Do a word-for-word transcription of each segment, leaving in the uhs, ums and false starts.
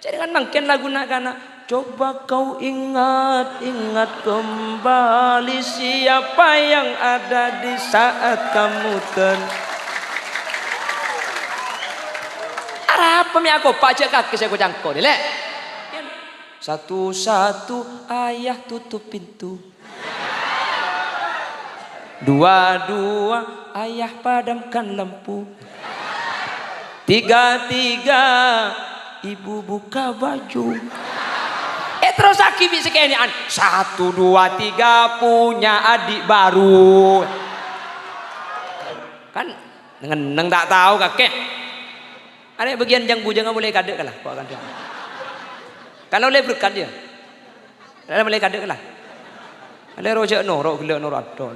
Jârèya kan mangkèn lagu na'-kana', "Coba kau ingat-ingat kembali siapa yang ada di saat kamu ten-" Arapa mè' akopa' jâ' kakè sè ko-cangko, Lè'? Satu-satu ayah tutup pintu. Dua-dua ayah padamkan lampu. Tiga-tiga ibu buka baju. Eh, terrossaghi bi' sakènè'an. Satu, dua, tiga, punya adik baru. Kan neng-enneng ta' tao kakè. Arèya bâgiyân jâng-bujângnga molaè kadâ' kala. Kok akan dia. Kalau oleh berkat dia. Arèya molaè kadâ' kala. Alè roja noro', ghellâ' noro' adhâ.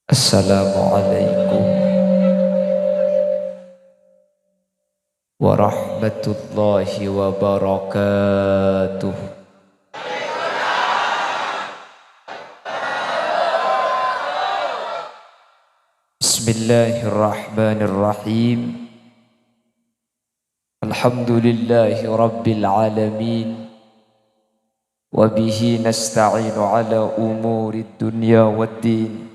Assalamualaikum warahmatullahi wabarakatuh. Bismillahirrahmanirrahim. Alhamdulillahi rabbil alamin. Wa bihi nasta'inu ala umurid dunya waddin.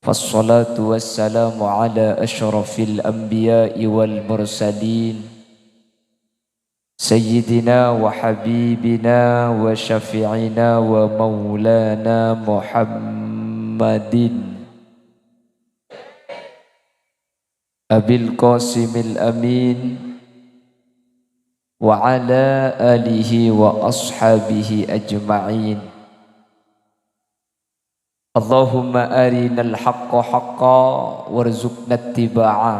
Wassalatu wassalamu ala asyrafil anbiya'i wal mursalin. Sayyidina wa habibina wa syafi'ina wa maulana Muhammadin Abil Qasimil Amin wa ala alihi wa ashabihi ajma'in. Allahumma arinal haqqa haqqa warzuqna ittiba'a.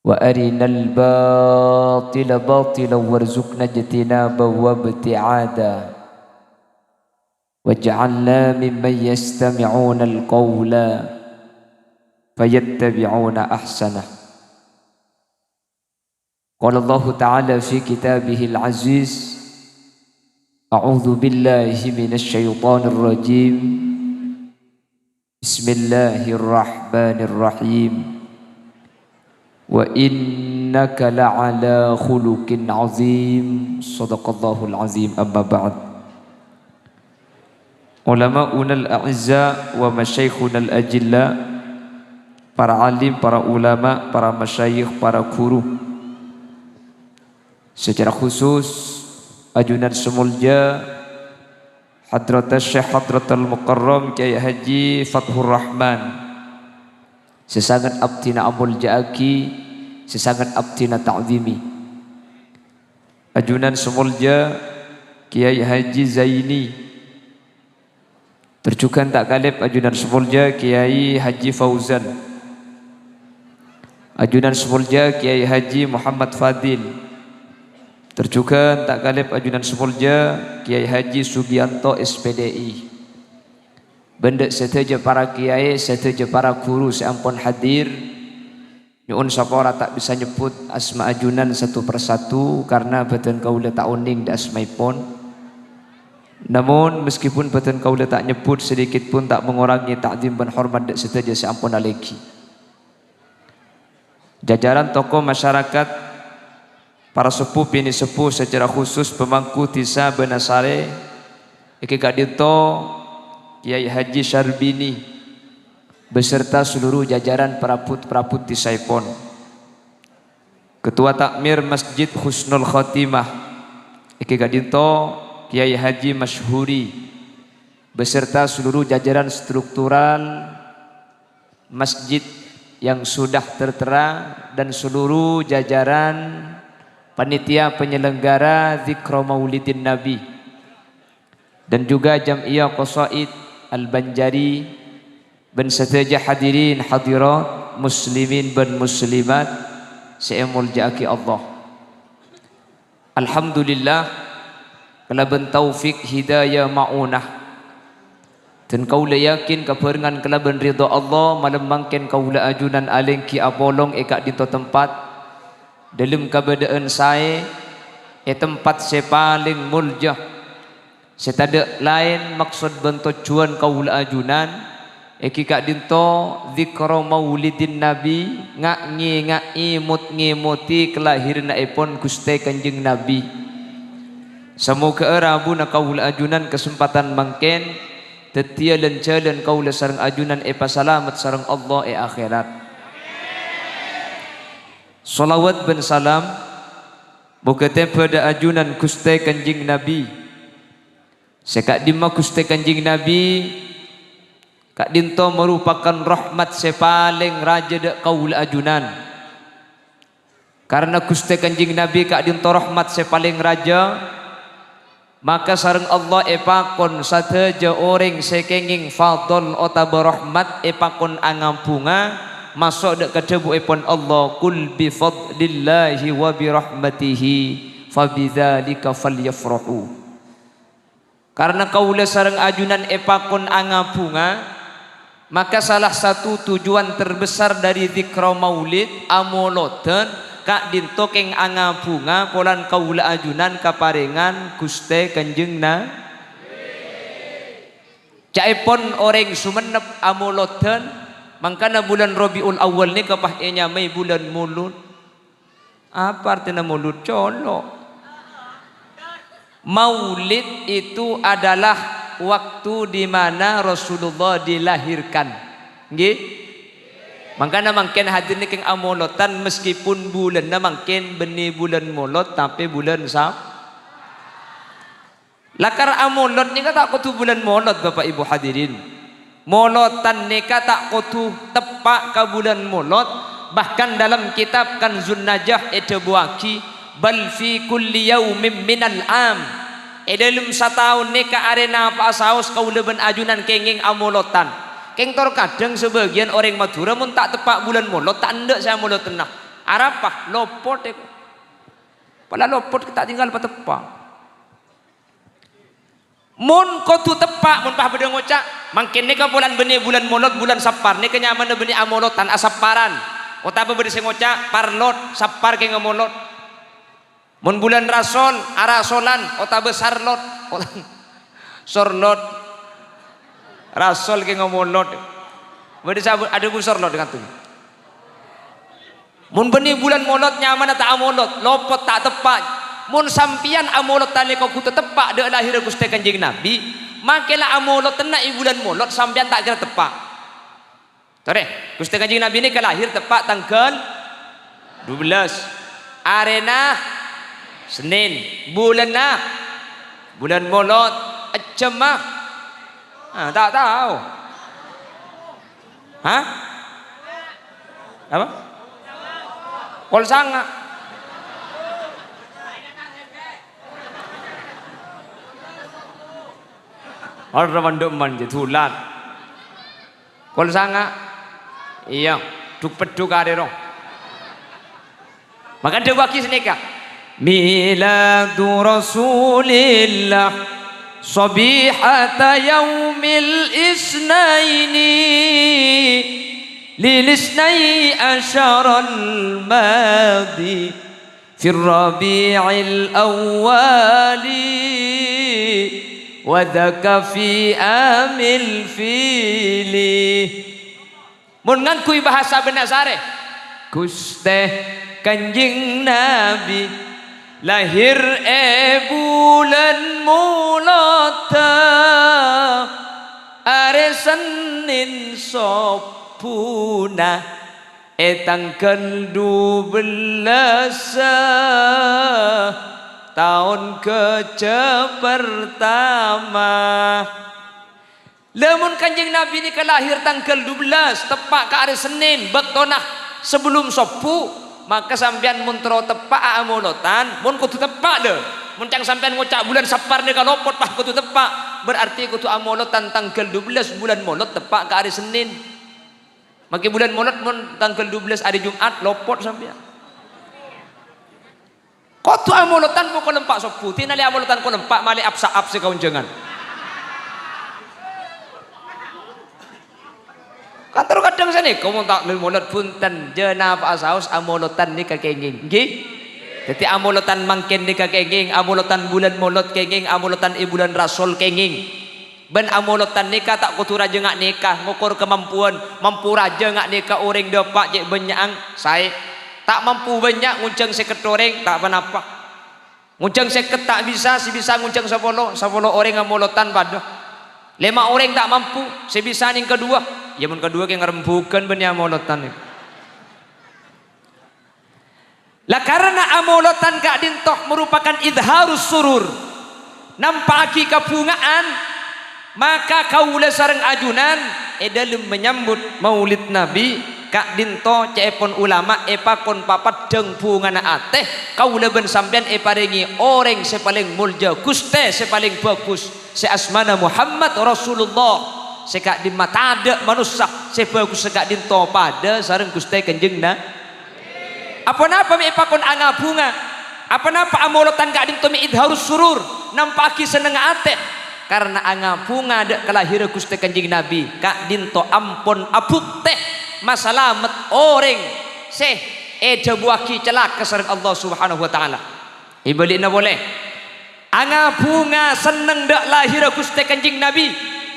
Wa arinal batila batila warzuqna ijtinaba wa ibti'ada. Waj'alna mimman yastami'unal qawla fayattabi'una ahsanah. Qala Allahu ta'ala fi kitabihil aziz, a'udzu billahi minasy syaithanir rajim. Bismillahirrahmanirrahim. Wa innaka la'ala khuluqin azim. Shadaqallahul azim. Amma ba'd. Ulama'unal a'izza wa masyayikhunal ajilla, para alim, para ulama, para masyayikh, para guru. Secara khusus, ajunan sè molja Hadratus Syekh Hadratul Mukarram Kyai Haji Fathur Rahman, sè sanget abdhina amolja'aghi, sè sanget abdhina ta'zimi. Ajunan sè molja Kyai Haji Zaini, tor jhughân ta' kalèp ajunan sè molja Kyai Haji Fauzan. Ajunan sè molja Kyai Haji Muhammad Fadil. Tor jhughân ta' kalèp ajunan sè molja Kyai Haji Sugiyanto, S P D I. Bân dâ' sadhâjâ para kyai, sadhâjâ para guru sè ampon hadir. Nyo'on sapora ta' bisa nyebbhut asma ajunan satu per satu karna bhâdhân kaulâ ta' onèng dâ' asmaèpon. Namon, meskipun bhâdhân kaulâ ta' nyebbhut, sedikit pun ta' mengurangi ta'zim bân hormat dâ' sadhâjâ sè ampon alènggi. Jajaran tokoh masyarakat, para seppo binè' seppo, secara khusus pemangku dhisa Banasarè, èngghi ka'dinto Kyai Haji Syarbini, beserta seluruh jajaran perabot-perabot dhisaèpon. Ketua Takmir Masjid Husnul Khotimah, èngghi ka'dinto Kyai Haji Masyhuri, beserta seluruh jajaran struktural masjid yang sudah tertera dan seluruh jajaran panitia penyelenggara Zikra Maulidin Nabi. Dan juga Jam'iyah Qasaid Al-Banjari, bân sadhâjâ hadirin hadirat, muslimin bân muslimat sè èmoljâ'aghi Allah. Alhamdulillah, kalabân taufik hidayah ma'unah, dan kaulâ yakin kabhârengan kalabân ridha Allah, malem mangkèn kaulâ ajunan alènggi apolong è ka'dinto tempat, dâlem kabâdâ'ân saè, è tempat sè palèng molja, Sè tadhâ' laèn maksod bân tojjhuwân kaulâ ajunan, èngghi ka'dinto dzikra maulidin Nabi, nga'-, ngènga'è mot-ngèmotè kalahirannaèpon Ghustè Kanjeng Nabi. Samoghâ'â rabuna kaulâ ajunan kasempadhân mangkèn dhâddhiyâ lan-jhâlân kaulâ sareng ajunan èpasalamet sareng Allah è akhèrat. Shalawat bân salam moghâ tèbâ dâ' ajunan Ghustè Kanjeng Nabi. Sè ka'dimma Ghustè Kanjeng Nabi ka'dinto maropakan rahmat sè palèng rajâ dâ' kaulâ ajunan. Karna Ghustè Kanjeng Nabi ka'dinto rahmat sè palèng rajâ, maka sareng Allah èpakon sadhâjâ orèng sè kèngèng fadl otabâ rahmat èpakon angabhunga, maso' dâ' ka dhâbuèpon Allah, "Qul bi fadlillahi wa bi rahmatihi fa bidzalika falyafrahu." Karna kaulâ sareng ajunan èpakon angabhunga, maka salah satu tujuan terbesar dari dzikra maulid, amolodhân, ka'dinto kèng angabhunga polana kaulâ ajunan kaparèngan Ghustè Kanjeng Na-, Ca'èpon orèng Songennep amolodhân, mangkana bulân Rabiul Awal nèka pas ènyamaè bulân Molod. Apa artèna molod? Colo'. Maulid itu adalah waktu di mana Rasulullah dilahirkan. Ngghi? Mangkana mangkèn hadir nèka kèng amolodhân, meskipun bulânna mangkèn bânnè bulân Molod, tapè bulân Sa-, Lakar amolod nèka ta' kodhu bulân Molod, Bapak Ibu hadirin. Molodhân nèka ta' kodhu teppa' ka bulân Molod, bahkan dalam kitab Kanzun Najah èdhâbuwâghi, "Bal fi kulli yaumin minal am." È dâlem sataon nèka arè napa'a saos kaulâ bân ajunan kèngèng amolodhân. Kèng tor kadhâng sabâgiyân orèng Madhurâ mon ta' teppa' bulân Molod, ta' endâ' sè amolodhâna. Arapa? Lopot, è. Pala lopot ta' tinggal pateppa'. Mon kodhu teppa', mon pas bâdâ ngoca', "Mangkèn nèka polana bânnè bulân Molod, bulân Sappar, nèka nyamana bânnè amolodhân, asapparan." Otabâ bâdâ sè ngoca', "Parlot, Sappar kèng amolod." Mon bulân Rasol, arasolan, otabâ Sarlot. Sorlot. Rasol kèng amolod. Bâdâ sè adhâbu Sorlot kantos. Mon bânnè bulân Molod nyamana ta' amolod, lopot ta' teppa'. Mon sampèyan amolod nalèka kodhu teppa' dâ' lahèrra Ghustè Kanjeng Nabi, makè la amolodhâna è bulân Molod sampèyan ta' kèra teppa'. Torè, Ghustè Kanjeng Nabi nèka lahèr teppa' tangghâl dua belas. Arèna Sennèn, bulânna bulân Molod, ejjhemma. Ah, ta' tao. Hah? Apa? Kol sanga'. Ora mandhâ' man jhâ' dhulân. Kol sanga'. Iyâ, dhuk-peddhuk arè ro. Maka dhâbuwâghi sanèka, "Miladu Rasulillah shabihata yaumil isnaini lil isnai asyaral madi fir rabi'il awwali wa dzaka fi amil fili." Mon ngangghuy bhâsa bânasarè, Ghustè Kanjeng Nabi lahèr è bulân Molodhâ, arè Sennèn sobbhuna è tangghâl dua belas taon ghâjâ pertama. Lamon Kanjeng Nabi nèka lahèr tangghâl dua belas, teppa' ka arè Sennèn, bâktona sabellum sobbhu, maka sampèyan mon terro teppa'a amolodhân, mon kodhu teppa', lho. Mon ca'na sampèyan ngoca' bulân Sappar nèka lopot, pas kodhu teppa', berarti kodhu amolodhân tangghâl dua belas bulân Molod teppa' ka arè Sennèn. Makè bulân Molod mon tangghâl dua belas arè Jum'at, lopot sampèyan. Kodhu amolodhân pokol empa' sobbhu, dhinalè amolodhân kol empa' malè ap-sa'ap sè kaonjhângan. Kantor kadhâng sanèka mon ta' molod, bhunten, jhâ' napa'a saos amolodhân nèka kèngèng, ngghi? Dhâddhi, amolodhân mangkèn nèka kèngèng, amolodhân bulân Molod kèngèng, amolodhân è bulân Rasol kèngèng. Bân amolodhân nèka ta' kodhu rajâ nga' nèka, ngokor kamampuwân. Mampu rajâ nga' nèka orèng dâpa' cè' bânnya'an, saè. Ta' mampu bânnya', ngonjhâng sèket orèng, ta' ponapa. Ngonjhâng sèket ta' bisa, sè bisa ngonjhâng sapolo, sapolo orèng amolodhân padâ. Lèma' orèng ta' mampu, sè bisa nèng kaduwâ. Iyâ, mon kaduwâ kè ngarembhughân bânnè amolodhân. La karna amolodhân ka'dinto merupakan idharus surur, nampa'aghi kabhunga'an, maka kaulâ sareng ajunan è dâlem manyambut Maulid Nabi ka'dinto ca'èpon ulama èpakon papeddhâng bhungana atè, kaulâ bân sampèyan èparèngè orèng sè palèng molja, Ghustè sè palèng bhâghus, sè asmana Muhammad Rasulullah, sè ka'dimma tadâ' manossa sè bhâghussa ka'dinto padâ sareng Ghustè Kanjeng Na-, Aponapa mè' èpakon anga-bhunga? Aponapa amolodhân ka'dinto mè' idharus surur, nampa'aghi sennengnga atè? Karna anga-bhunga dâ' kalahèrra Ghustè Kanjeng Nabi, ka'dinto ampon abuktè masalamet orèng sè èdhâbuwâghi calaka sareng Allah Subhanahu wa Ta'ala. È bâli'na polè, anga-bhunga senneng dâ' lahèrra Ghustè Kanjeng Nabi,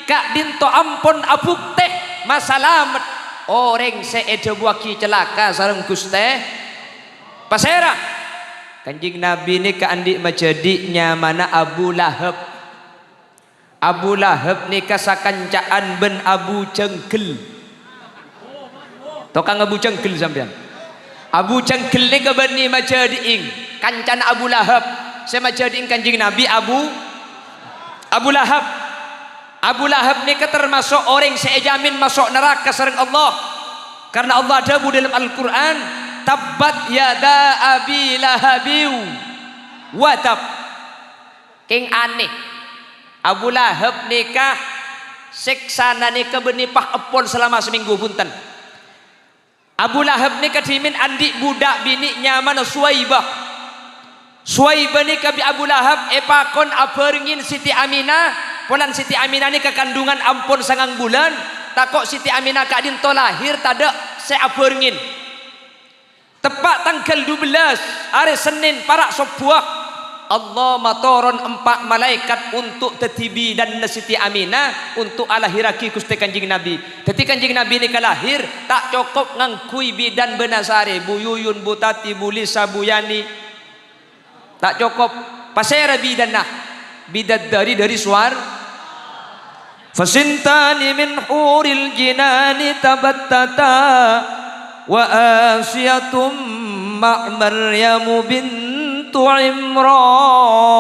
ka'dinto ampon abuktè masalamet orèng sè èdhâbuwâghi calaka sareng Ghustè. Pasèra? Kanjeng Nabi nèka andi' majhâdhi' nyamana Abu Lahab. Abu Lahab nèka sakanca'an bân Abu Janggal. Tokang Abu Janggal sampèyan. Abu Janggal nèka bânnè majhâdhi'eng kancana Abu Lahab. Sè majhâdhi'eng Kanjeng Nabi Abu, Abu Lahab. Abu Lahab nèka tamaso' orèng sè èjamin maso' naraka sareng Allah. Karna Allah adhâbu dâlem Al-Qur'an, "Tabbat yada Abi Lahabiw wa tab." Kèng anè. Abu Lahab nèka sèksana nèka bânnè pas èpon salama samènggu bhunten. Abu Lahab nèka dhimèn andi' budhâk binè' nyamana Suwaibah. Suwaibah nèka bi' Abu Lahab èpakon abhârengngè Siti Aminah, polana Siti Aminah nèka kandhungan ampon sangang bulân, tako' Siti Aminah ka'dinto lahèr tadâ' sè abhârengngè. Teppa' tangghâl dubellâs, arè Sennèn para' sobbhuwâ, Allah matoron empa' malaèkat onto' dhâddhi bidhânna Siti Aminah onto' alahèrraghi Ghustè Kanjeng Nabi. Dhâddhi Kanjeng Nabi nèka lahèr ta' cokop ngangghuy bidhân bânasarè, Bu Yuyun, Bu Tati, Bu Lisa, Bu Yani. Ta' cokop. Pasèra bidhânna? Bidadari dhâri sowar-, Fasintani min huril jinani tabattata, wa Asiyatum ma' Maryamu bintu Imrani.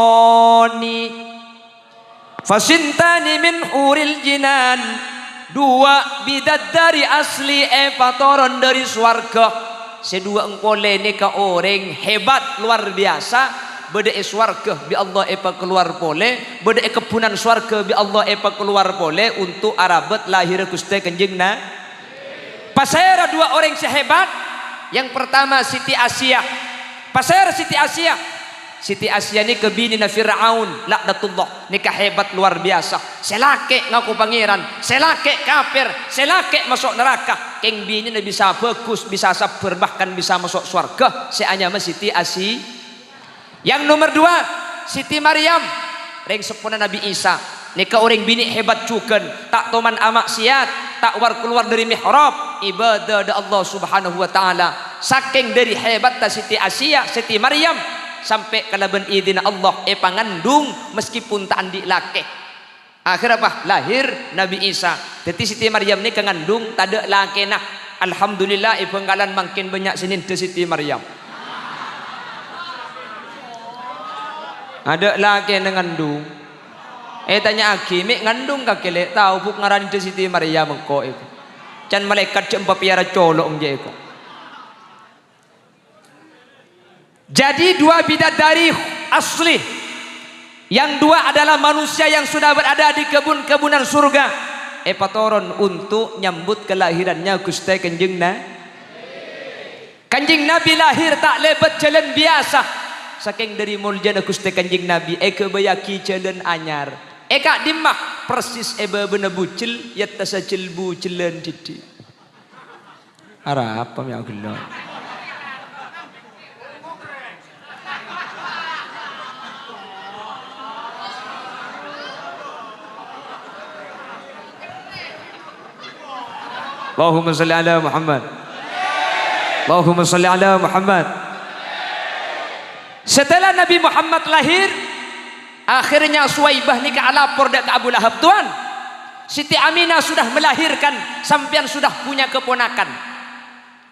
Fasintani min huril jinan, duwâ' bidadari asli èpatoron dhâri sowarghâ. Sè duwâ' engko' lè nèka orèng hebat lowar biyasa, bâdâ è sowarghâ bi' Allah èpakalowar polè, bâdâ è kebbhunan sowarghâ bi' Allah èpakalowar polè onto' arabât lahèrra Ghustè Kanjeng Na-, Pasèra duwâ' orèng sè hebat? Yang pertama Siti Asiya. Pasèra Siti Asiya? Siti Asiya nèka binèna Fir'aun, laknatullah. Nèka hebat lowar biyasa. Sè lakè' ngako pangèran, sè lakè' kafir, sè lakè' maso' naraka. Kèng binèna bisa bhâghus, bisa sabbhâr, bahkan bisa maso' sowarghâ. Sè anyama Siti Asi-, Yang nomer duwâ', Siti Maryam, rèng seppona Nabbhi Isa. Nèka orèng binè' hebat jhughân, ta' toman ama'siyat, ta' war-kalowar dhâri mihrab, ibâdâ dâ' Allah Subhanahu wa Ta'ala. Sakèng dhâri hebatta Siti Asiya, Siti Maryam, sampè' kalabân idinna Allah èpangandhung meskipun ta' andi' lakè. Akhèrra apa? Lahèr Nabbhi Isa. Dhâddhi Siti Maryam nèka ngandhung tadâ' lakèna. Alhamdulillah, è Bhângkalan mangkèn bânnya' sè nèndhâ Siti Maryam. Adâ' lakèna ngandhung. Ètanya'aghi, "Mè' ngandhung kakè, Lè'?" "Tao, Bu', ngaran nèndhâ Siti Maryam engko', Bu'." Can malaèkat jhâ' èpapèyara colo' enjâ', Bu'. Jadi, dua bidadari asli. Yang dua adalah manusia yang sudah berada di kebun-kebunan surga. Èpatoron untuk nyambut kelahirannya Ghustè Kanjeng Na-, Kanjeng Nabi lahir ta' lèbât jhâlân biyasa. Sakèng dhâri moljâna Ghustè Kanjeng Nabi èghâbâyyaghi jhâlân anyar. È ka'dimma? Persis è bâbâna bujel, yâ ta' sajel bujellân dhiddhi'. Arapa mè' aghellâ'? Allahumma shalli ala Muhammad. Allahumma shalli ala Muhammad. Setelah Nabi Muhammad lahir, akhirnya Suwaibah nèka alapor dâ' ka Abu Lahab, "Tuan, Siti Aminah sudah melahirkan, sampèyan sudah punya keponakan."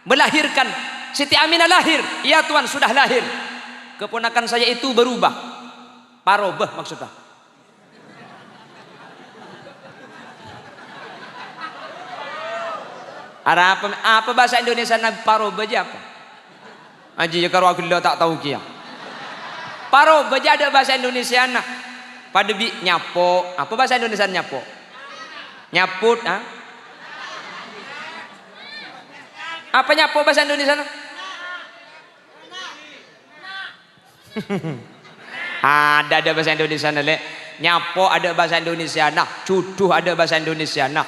Melahirkan, Siti Aminah lahir, "Iya, Tuan, sudah lahir." Keponakan saya itu berubah. Parobâ maksudnya. Arapa, apa bahasa Indonesiana parobâ jiyâ apa? Ajiyâ karo aghellâ' ta' tao kèya. Parobâ jiyâ adâ' bahasa Indonesiana. Padâ bi' nyapo. Apa bahasa Indonesiana nyapo? Nyaput, ha? Apa nyapo bahasa Indonesiana? Adâ', adâ' bahasa Indonesiana, Lè'. Nyapo adâ' bahasa Indonesiana. Judhu adâ' bahasa Indonesiana.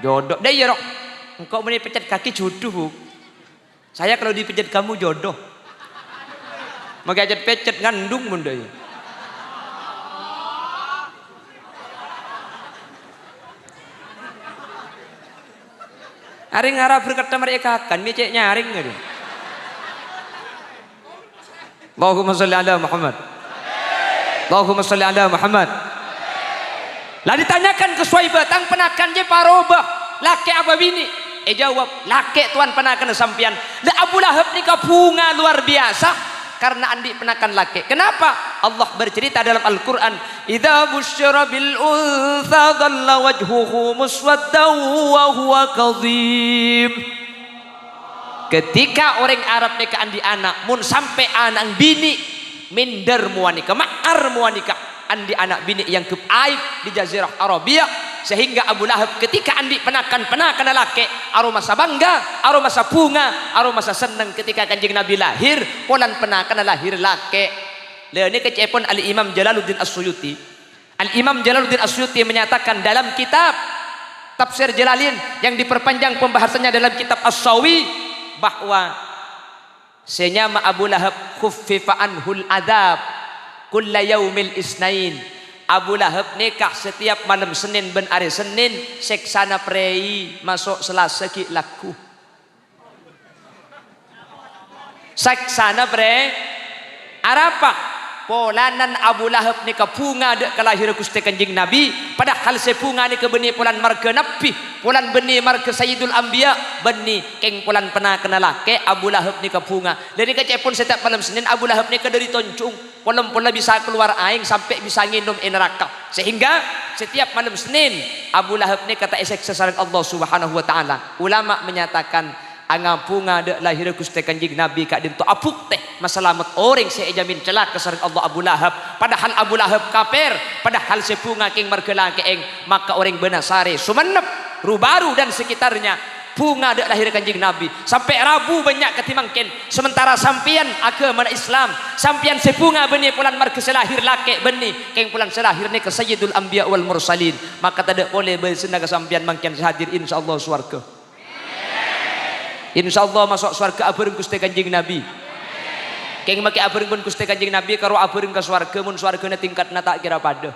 Jodho. Dâ' iyâ, ro. Engko' mon èpècet kakè judhu, Bu. Saya kalau dipijit kamu jodoh. Makè cèt-pècèt ngandung mon dâ' iyâ. Arèng arapa berkata marè èkakan, mè' cè' nyarèng, aduh. Allahumma shalli ala Muhammad. Allahumma shalli ala Muhammad. La ditanyakan ka Suwaibah, "Tang ponakan jiyâ parobâ, lakè' apa binè'?" Èjâwâb, "Lakè', Tuan, ponakanna sampèyan." La Abu Lahab nèka bhunga luar biasa karena andi' ponakan lakè'. Kenapa? Allah bercerita dalam Al-Qur'an, "Idza busyira bil untsa dhalla wajhuhu muswaddan wa huwa kadhim." Ketika orèng Arab nèka andi' ana', mon sampè' ana'na binè', minder mowa nèka, ma'ar mowa nèka, andi' ana' binè' èangghep aib di Jazirah Arabia, sehingga Abu Lahab ketika andi' ponakan-ponakanna lakè', aromasa bangga, aromasa bhunga, aromasa senneng ketika Kanjeng Nabi lahir, polana ponakanna lahir lakè'. Lha, nèka ca'èpon Al-Imam Jalaluddin As-Suyuti. Al-Imam Jalaluddin As-Suyuti menyatakan dalam kitab Tafsir Jalalain yang diperpanjang pembahasannya dalam kitab As-Sawi, bahwa sè nyama Abu Lahab khuffifa anhul adzab kulla yaumil isnain. Abu Lahab nèka setiap malem Senin bân arè Senin sèksana prèi, maso' Selasa ghi' lagghu. Sèksana prè-, arapa? Polana Abu Lahab nèka bhunga dâ' kalahèrra Ghustè Kanjeng Nabi, padahal sè bhunga nèka bânnè polana marghâ Nabbhi, polana bânnè marghâ Sayyidul Anbiya, bânnè kèng polana ponakanna lakè' Abu Lahab nèka bhunga. Lha, nèka ca'èpon setiap malem Senin Abu Lahab nèka dâri tonjhung. Pol-, pola bisa kalowar aèng sampè' bisa ngènom è naraka. Sehingga setiap malem Senin, Abu Lahab nèka ta' èsèksa sareng Allah Subhanahu wa Ta'ala. Ulama menyatakan, anga-bhunga dâ' lahèrra Ghustè Kanjeng Nabi ka'dinto abuktè masalamet orèng sè èjhâmin calaka sareng Allah Abu Lahab. Padahal Abu Lahab kapèr, padahal sè bhunga kèng marghâ lakè'èng, maka orèng Banasarè, Songennep, Rubaru dan sekitarnya bhunga dâ' lahèrra Kanjeng Nabi, sampè' rabu bânnya' kadhi mangkèn, sementara sampèyan aghâmana Islam, sampèyan sè bhunga bânnè polana marghâ sè lahèr lakè' bânnè, kèng polana sè lahèr nèka Sayyidul Anbiya wal Mursalin, maka tadâ' polè bâlessânna ka sampèyan mangkèn sè hadir, insyaallah sowarghâ. Insyaallah maso' sowarghâ abhâreng Ghustè Kanjeng Nabi. Kèng makè abhâreng bân Ghustè Kanjeng Nabi karo abhâreng ka sowarghâ, mon sowarghâna tingkatna ta' kèra padâ.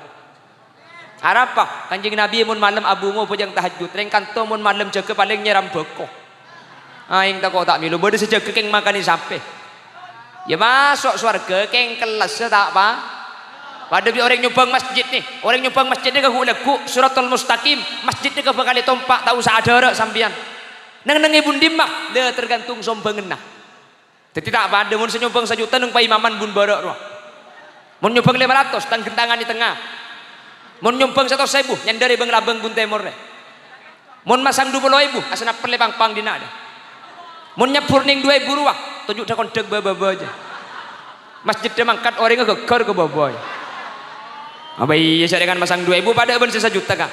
Arapa? Kanjeng Nabi mon malem abhungo bhâjâng tahajjud, rèng kanto mon malem jâgâ palèng nyèram bhâko. Aèng tako' ta' mèlo, bâdâ sè jâgâ kèng makanè sapè. Yâ maso' sowarghâ kèng kellassa ta' pa-, padâ bi' orèng nyombhâng masjid nè. Orèng nyombhâng masjid nè ka ghu'-lagghu', Siratal Mustaqim, masjid nè ka bhâkal ètompa', ta' osa adârâ' sampèyan. Neng-neng è bun dimma? Lha, tergantung sombhânganna. Dhâddhi ta' padâ, mon sè nyombhâng sajuta neng paimaman bun bârâ' rowa. Mon nyombhâng lèma ratos, tang-ghântangan è tengnga. Mon nyombhâng satos èbu, nyandâr è bâng-labâng bun tèmor rè. Mon masang du polo èbu, asnappel è pang-pang dinna' rè. Mon nyebbhur neng du èbu rowa, toju' dhâ-kondhâk bâ-bâbâ jâ. Masjidda mangkat, orèngnga ghâgghâr ka bâbâ jâ. Apa iyâ sè rèngan masang du èbu padâ bân sè sajuta, Ka'?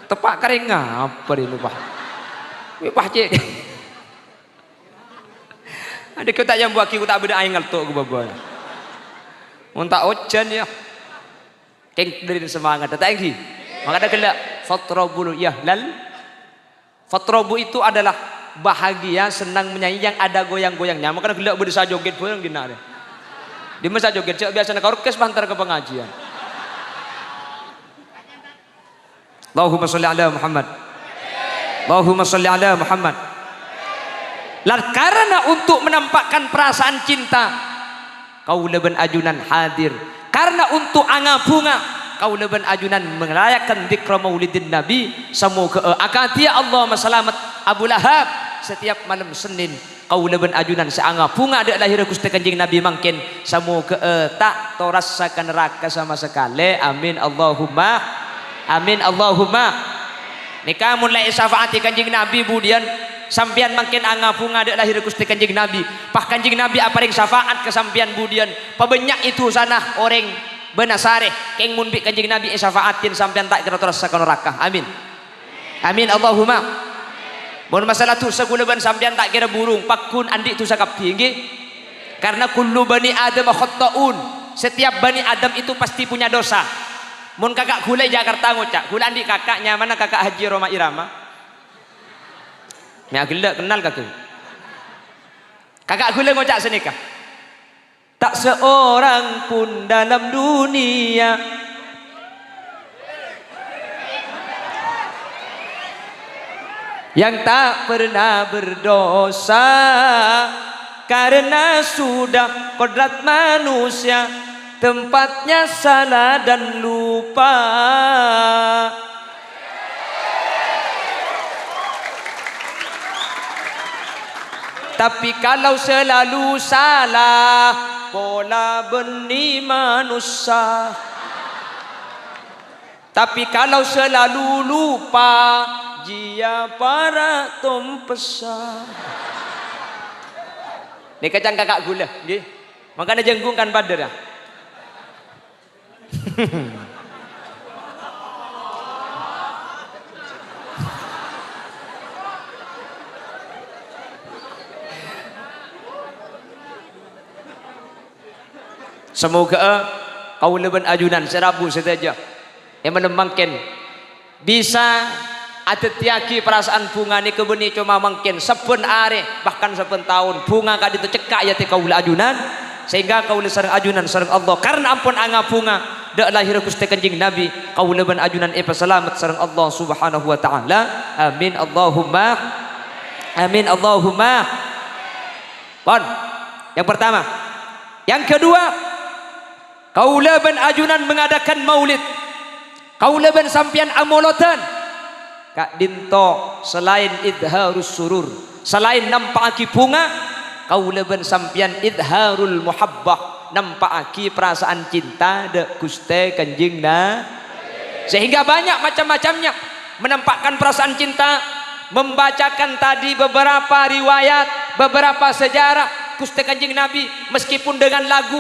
Teppa' karè ngapa rè, Pak? Wè, Pak, cè'. Adhi, kok ta' nyambuwâghi, kok ta' bâdâ aèng ngalto' ka bâbâ. Mon ta' ojhân, yâ. Kèng bâdâ semangat, ta' ènggi? Mangkana ghellâ', "Fatrabu ya lal." Fatrabu itu adalah bahagia, senang, menyanyi yang ada goyang-goyangnya. Mangkana ghellâ' bâdâ sè ajoget bhâreng dinna' rè. Dimma sè ajhugât, jhâ' biyasana ka orkes, pas èntar ka pangajiân. Allahumma shalli ala Muhammad. Allahumma shalli ala Muhammad. Lan karena untuk menampakkan perasaan cinta, kaulâ bân ajunan hadir. Karena untuk anga-bhunga, kaulâ bân ajunan merayakan dzikra maulidin Nabi. Samoghâ'â akadhiyâ Allah masalamet Abu Lahab setiap malem Senin. Kaulâ bân ajunan sè anga-bhunga dâ' lahèrra Ghustè Kanjeng Nabi mangkèn, samoghâ'â ta' torassa ka naraka sama sakalè. Amin, Allahumma amin, Allahumma. Nèka mon la èsafa'ati Kanjeng Nabi budiyân, sampèyan mangkèn anga-bhunga dâ' lahèrra Ghustè Kanjeng Nabi, pas Kanjeng Nabi aparèng safa'at ka sampèyan budiyân, pabânnya'è dhusana orèng bâna sarè, kèng mon bi' Kanjeng Nabi èsafa'atin sampèyan ta' kèra torassa ka naraka. Amin. Amin, Allahumma. Mon masalah dhusa, kaulâ bân sampèyan ta' kèra burung, pagghun andi' dhusa kabbhi, ènggi? Karena kullu bani Adam khatta'un. Setiap bani Adam itu pasti punya dosa. Mon kaka' kaulâ è Jakarta ngoca', kaulâ andi' kaka' nyamana kaka' Haji Rhoma Irama. Mè' ghellâ' kennal ka kaulâ. Kaka' kaulâ ngoca' sanèka. Tak seorang pun dalam dunia yang tak pernah berdosa, karena sudah kodrat manusia tempatnya salah dan lupa. Tapi kalau selalu salah, pola bânnè manossa. Tapi kalau selalu lupa, jiyâ para' tompessa. Nèka can kaka' kaulâ, ngghi. Mangkana jhângghu kan padâ, ra. Samoghâ'â kaulâ bân ajunan sè rabu sadhâjâ è malem mangkèn bisa adhâddhiyâghi parasaan bhunga nèka bânnè coma mangkèn sabbhân arè, bahkan sabbhân taon, bhunga ka'dinto cekka' è atè kaulâ ajunan, sehingga kaulâ sareng ajunan sareng Allah karna ampon anga-bhunga dâ' lahèrra Ghustè Kanjeng Nabi, kaulâ bân ajunan èpasalamet sareng Allah Subhanahu wa Ta'ala. Amin, Allahumma amin, Allahumma. Pon. Yang pertama. Yang kedua, kaulâ bân ajunan mengadakan maulid. Kaulâ bân sampèyan amolodhân. Ka'dinto, salaèn idharus surur, salaèn nampa'aghi bhunga, kaulâ bân sampèyan idharul muhabbah, nampa'aghi parasaan cinta dâ' Ghustè Kanjeng Na-, sehingga banyak macam-macamnya, menampakkan perasaan cinta, membacakan tadi beberapa riwayat, beberapa sejarah Ghustè Kanjeng Nabi, meskipun dengan lagu.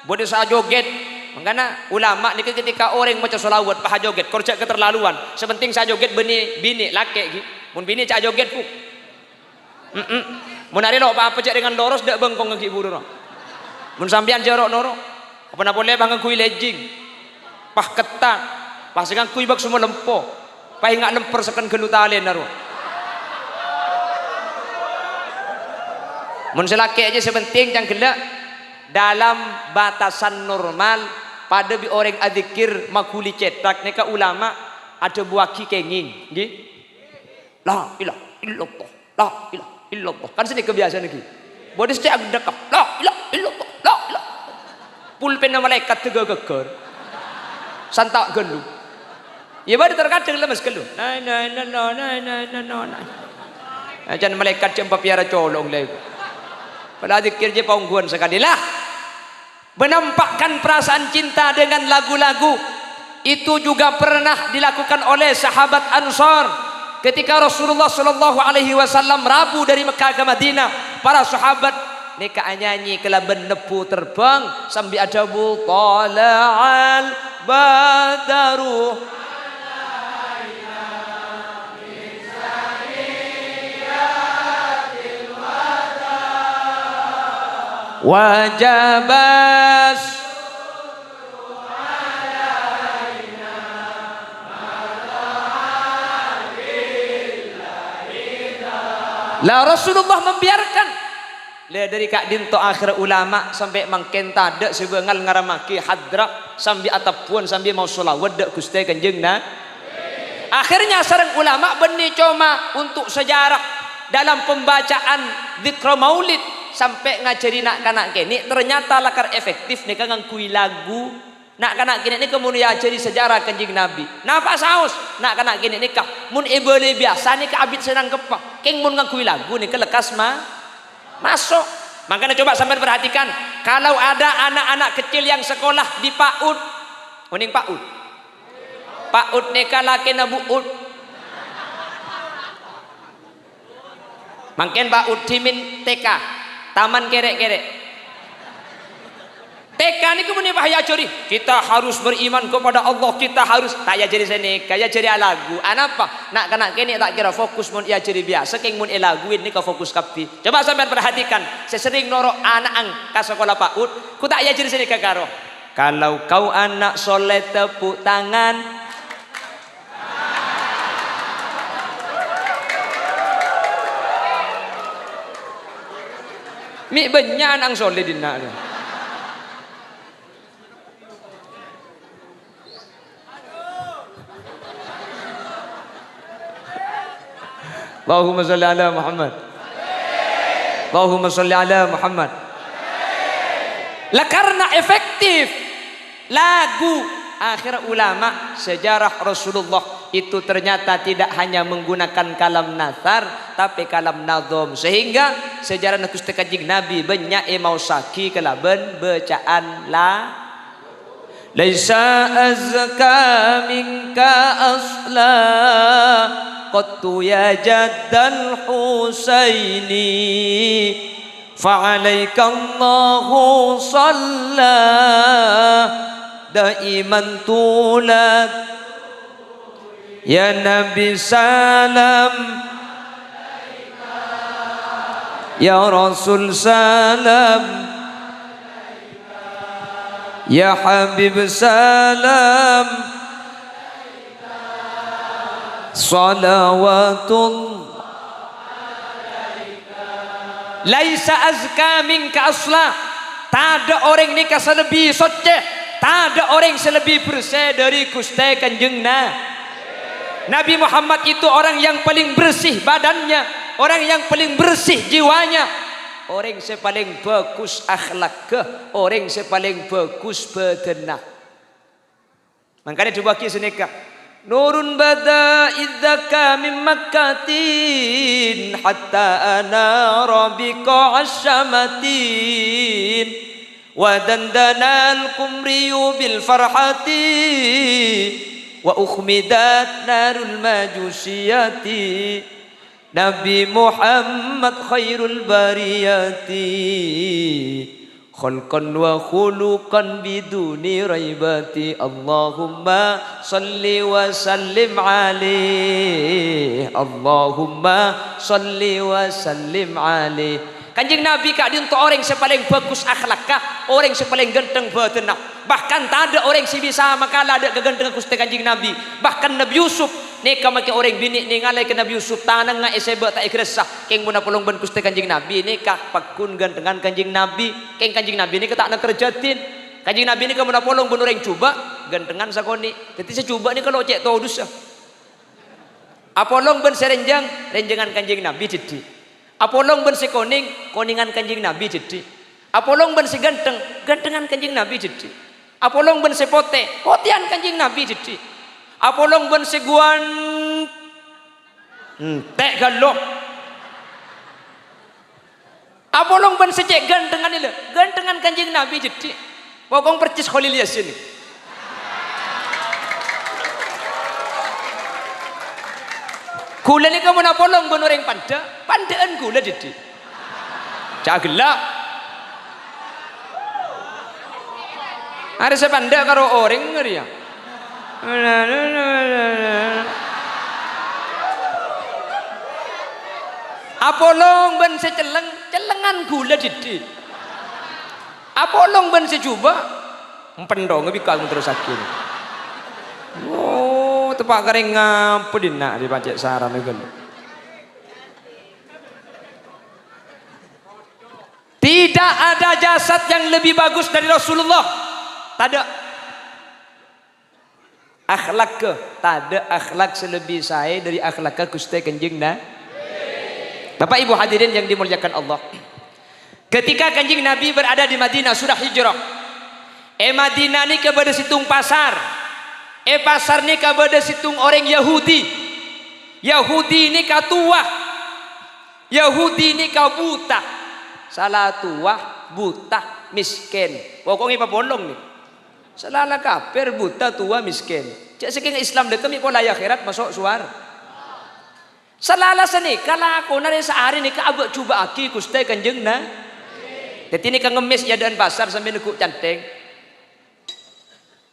Bâdâ sè ajhugât. Mangkana ulama nèka ketika orèng maca shalawat pas ajhugât, kor jhâ' keterlaluan. Sè penting sè ajhugât bânnè binè', lakè' ghi. Mon binè' jhâ' ajhugât, Bu. Mm-mm. Mon arè lo' pa-apa jhâ' rèngan loros, dâ' bengkong ghi' buru, ro. Mon sampèyan jhâ' ro'-noro'. Apa na polè pas ngangghuy lejing. Pas ketat. Pas ngangghuy bâk sè malempo. Pas enga' lèmpèr sèken ghâllu talèna, ro. Mon sè lakè' jhâ' sè penting can ghellâ'. Dalam batasan normal, padâ bi' orèng adzikkir maghuli cèthak nèka ulama adhâbuwâghi kèngèng, ngghi? La ilaha illallah, la ilaha illallah. Kan sanèka biyasana, ngghi? Bâdâ sè cè' agdhek, la ilaha illallah, la ilaha. Pulpènna malaèkat tegghâ-ghâgghâr. Santa' ghâllu. Iyâ, bâdâ terkadang lemes ghâllu. La ilaha illallah, la ilaha illallah, la. Can malaèkat jhâ' papèyara colong lè. Padâ adzikkir jhâ' paongghuwân sakalè. Lah, menampakkan perasaan cinta dengan lagu-lagu itu juga pernah dilakukan oleh sahabat Ansor. Ketika Rasulullah sallallahu alaihi wasallam rabu dari Mekah ke Madinah, para sahabat nèka anyanyi kalabân nebbhu terbang sambi adhâbu, "Thala'al badaru wajabas." Lah, Rasulullah membiarkan Lè, dhâri ka'dinto akhèrra ulama sampè' mangkèn tadâ' sè bângal ngaramaghi hadra sambi atebbhuwân sambi maos sholawat dâ' Ghustè Kanjeng Na-, Akhirnya sareng ulama bânnè coma untuk sejarah dalam pembacaan dzikra maulid sampè' ngajhâri na'-kana' kènè' ternyata lakar efektif nèka ngangghuy lagu. Na'-kana' kènè' nèka mon èajhâri sejarah Kanjeng Nabi. Napa saos? Na'-kana' kènè' nèka mon è bâlâi biyasa nèka abit sè nangkebbhâ. Kèng mon ngangghuy lagu nèka lekkas ma-, maso'. Mangkana coba sampèyan perhatikan, kalau ada anak-anak kecil yang sekolah di PAUD, onèng PAUD? PAUD nèka lakèna bu'ud. Mangkèn PAUD dhimèn TK, taman kèrè'-kèrè'. TK nèko mon èpa-, èajhâri, "Kita harus beriman kepada Allah, kita harus," ta' èajhâri sè nèka, èajhâri alagu. Anapa? Na'-kana' kènè' ta' kèra fokus mon èajhâri biyasa, kèng mon èlaguwin nèka fokus kabbhi. Coba sampèyan perhatikan, sè serrèng noro' ana'na ka sakola PAUD, ghu ta' èajhâri sè nèka karo. Kalau kau anak soleh, tepuk tangan. Mè' bânnya' ana'na soleh dinna'. Allahumma sholli ala Muhammad. Allahumma sholli ala Muhammad. Lah, karena efektif lagu, akhir ulama, sejarah Rasulullah itu ternyata tidak hanya menggunakan kalam nathar, tapi kalam nadham. Sehingga sejarah Ghustè Kanjeng Nabi bânnya' èmaossaghi kalabân bâcaan la ليس أزكى منك أصلا قط يا جد الحسين فعليك الله صلى دائما طول يا نبي سلام يا رسول سلام يا حبيب سلام صلوات الله ليس أزكى منك أصلا. Tadâ' orèng nèka sè lebbi soccè, tadâ' orèng sè lebbi bersè dâri Ghustè Kanjeng Na-, Nabi Muhammad itu orang yang paling bersih badannya, orang yang paling bersih jiwanya, orèng sè palèng bhâghus akhlakka, orèng sè palèng bhâghus bhâdhânna. Mangkana èdhâbuwaghi sanèka, "Nurun bada idzaka min Makkatin hatta anara biqa asyamatin, wa dandanal kumriyu bil farhati, wa ukhmidat narul majusiyati." Nabi Muhammad khairul bariyati, khalqan wa khuluqan biduni raibati. Allahumma shalli wa sallim alaih. Allahumma shalli wa sallim alaih. Kanjeng Nabi ka'dinto orèng sè palèng bhâghus akhlakka, orèng sè palèng ghântheng bhâdhânna. Bahkan tadâ' orèng sè bisa makala dâ' kaghânthengngan Ghustè Kanjeng Nabi. Bahkan Nabi Yusuf nèka makè orèng binè' nèngalè ka Nabi Yusuf, tanangnga èsèbâ' ta' ègressa. Kèng mon apolong bân Ghustè Kanjeng Nabi nèka pagghun ghânthengngan Kanjeng Nabi. Kèng Kanjeng Nabi nèka ta' nèker jhâdin. Kanjeng Nabi nèka mon apolong bân orèng jhubâ', ghânthengngan sakonè'. Dhâddhi sè jhubâ' nèka lo' cè' todussa. Apolong bân sè rènjhâng, rènjhângan Kanjeng Nabi dhâddhi. Apolong bân sè konèng, konèngan Kanjeng Nabi dhâddhi. Apolong bân sè ghântheng, ghânthengngan Kanjeng Nabi dhâddhi. Apolong bân sè potè, potèyan Kanjeng Nabi dhâddhi. Apolong bân sè guwan-, entè' ghâllu. Apolong bân sè cè' ghânthengngan, ghâllu, ghânthengngan Kanjeng Nabi dhâddhi. Pokok persis Kholil Yasin. Ghulâ nèka mon apolong bân orèng pandâ', pandâ'ân ghulâ dhâddhi. Ca' ghellâ'. Arè sè pandâ' karo orèng rèya. Apolong bân sè celleng, cellengngan ghulâ dhâddhi. Apolong bân sè jhubâ', empenthongnga bi' kaulâ terrossaghi. Oh, teppa' karè ngapa dinna' rè pajhât sarana ghâllu. Tidak ada jasad yang lebih bagus dari Rasulullah. Tadâ'. Akhlakka, tadâ' akhlak sè lebbi saè dâri akhlakka Ghustè Kanjeng Na-, Bapak Ibu hadirin yang dimuliakan Allah. Ketika Kanjeng Nabi berada di Madinah, sudah hijrah. È Madinah nèka bâdâ sèttong pasar. È pasar nèka bâdâ sèttong orèng Yahudi. Yahudi nèka towa. Yahudi nèka buta. Sala towa, buta, mèskèn. Pokokna papolong nèka. Sala kafir, buta, towa, mèskèn. Jhâ' sakèng Islam dâ' kemmè polana akhèrat maso' sowar-, Sala sanèka lakona rè saarè nèka abâ'-jubâ'âghi Ghustè Kanjeng Na-, Dhâddhi nèka ngemmès è adâ'ân pasar sambi neggu' canthèng.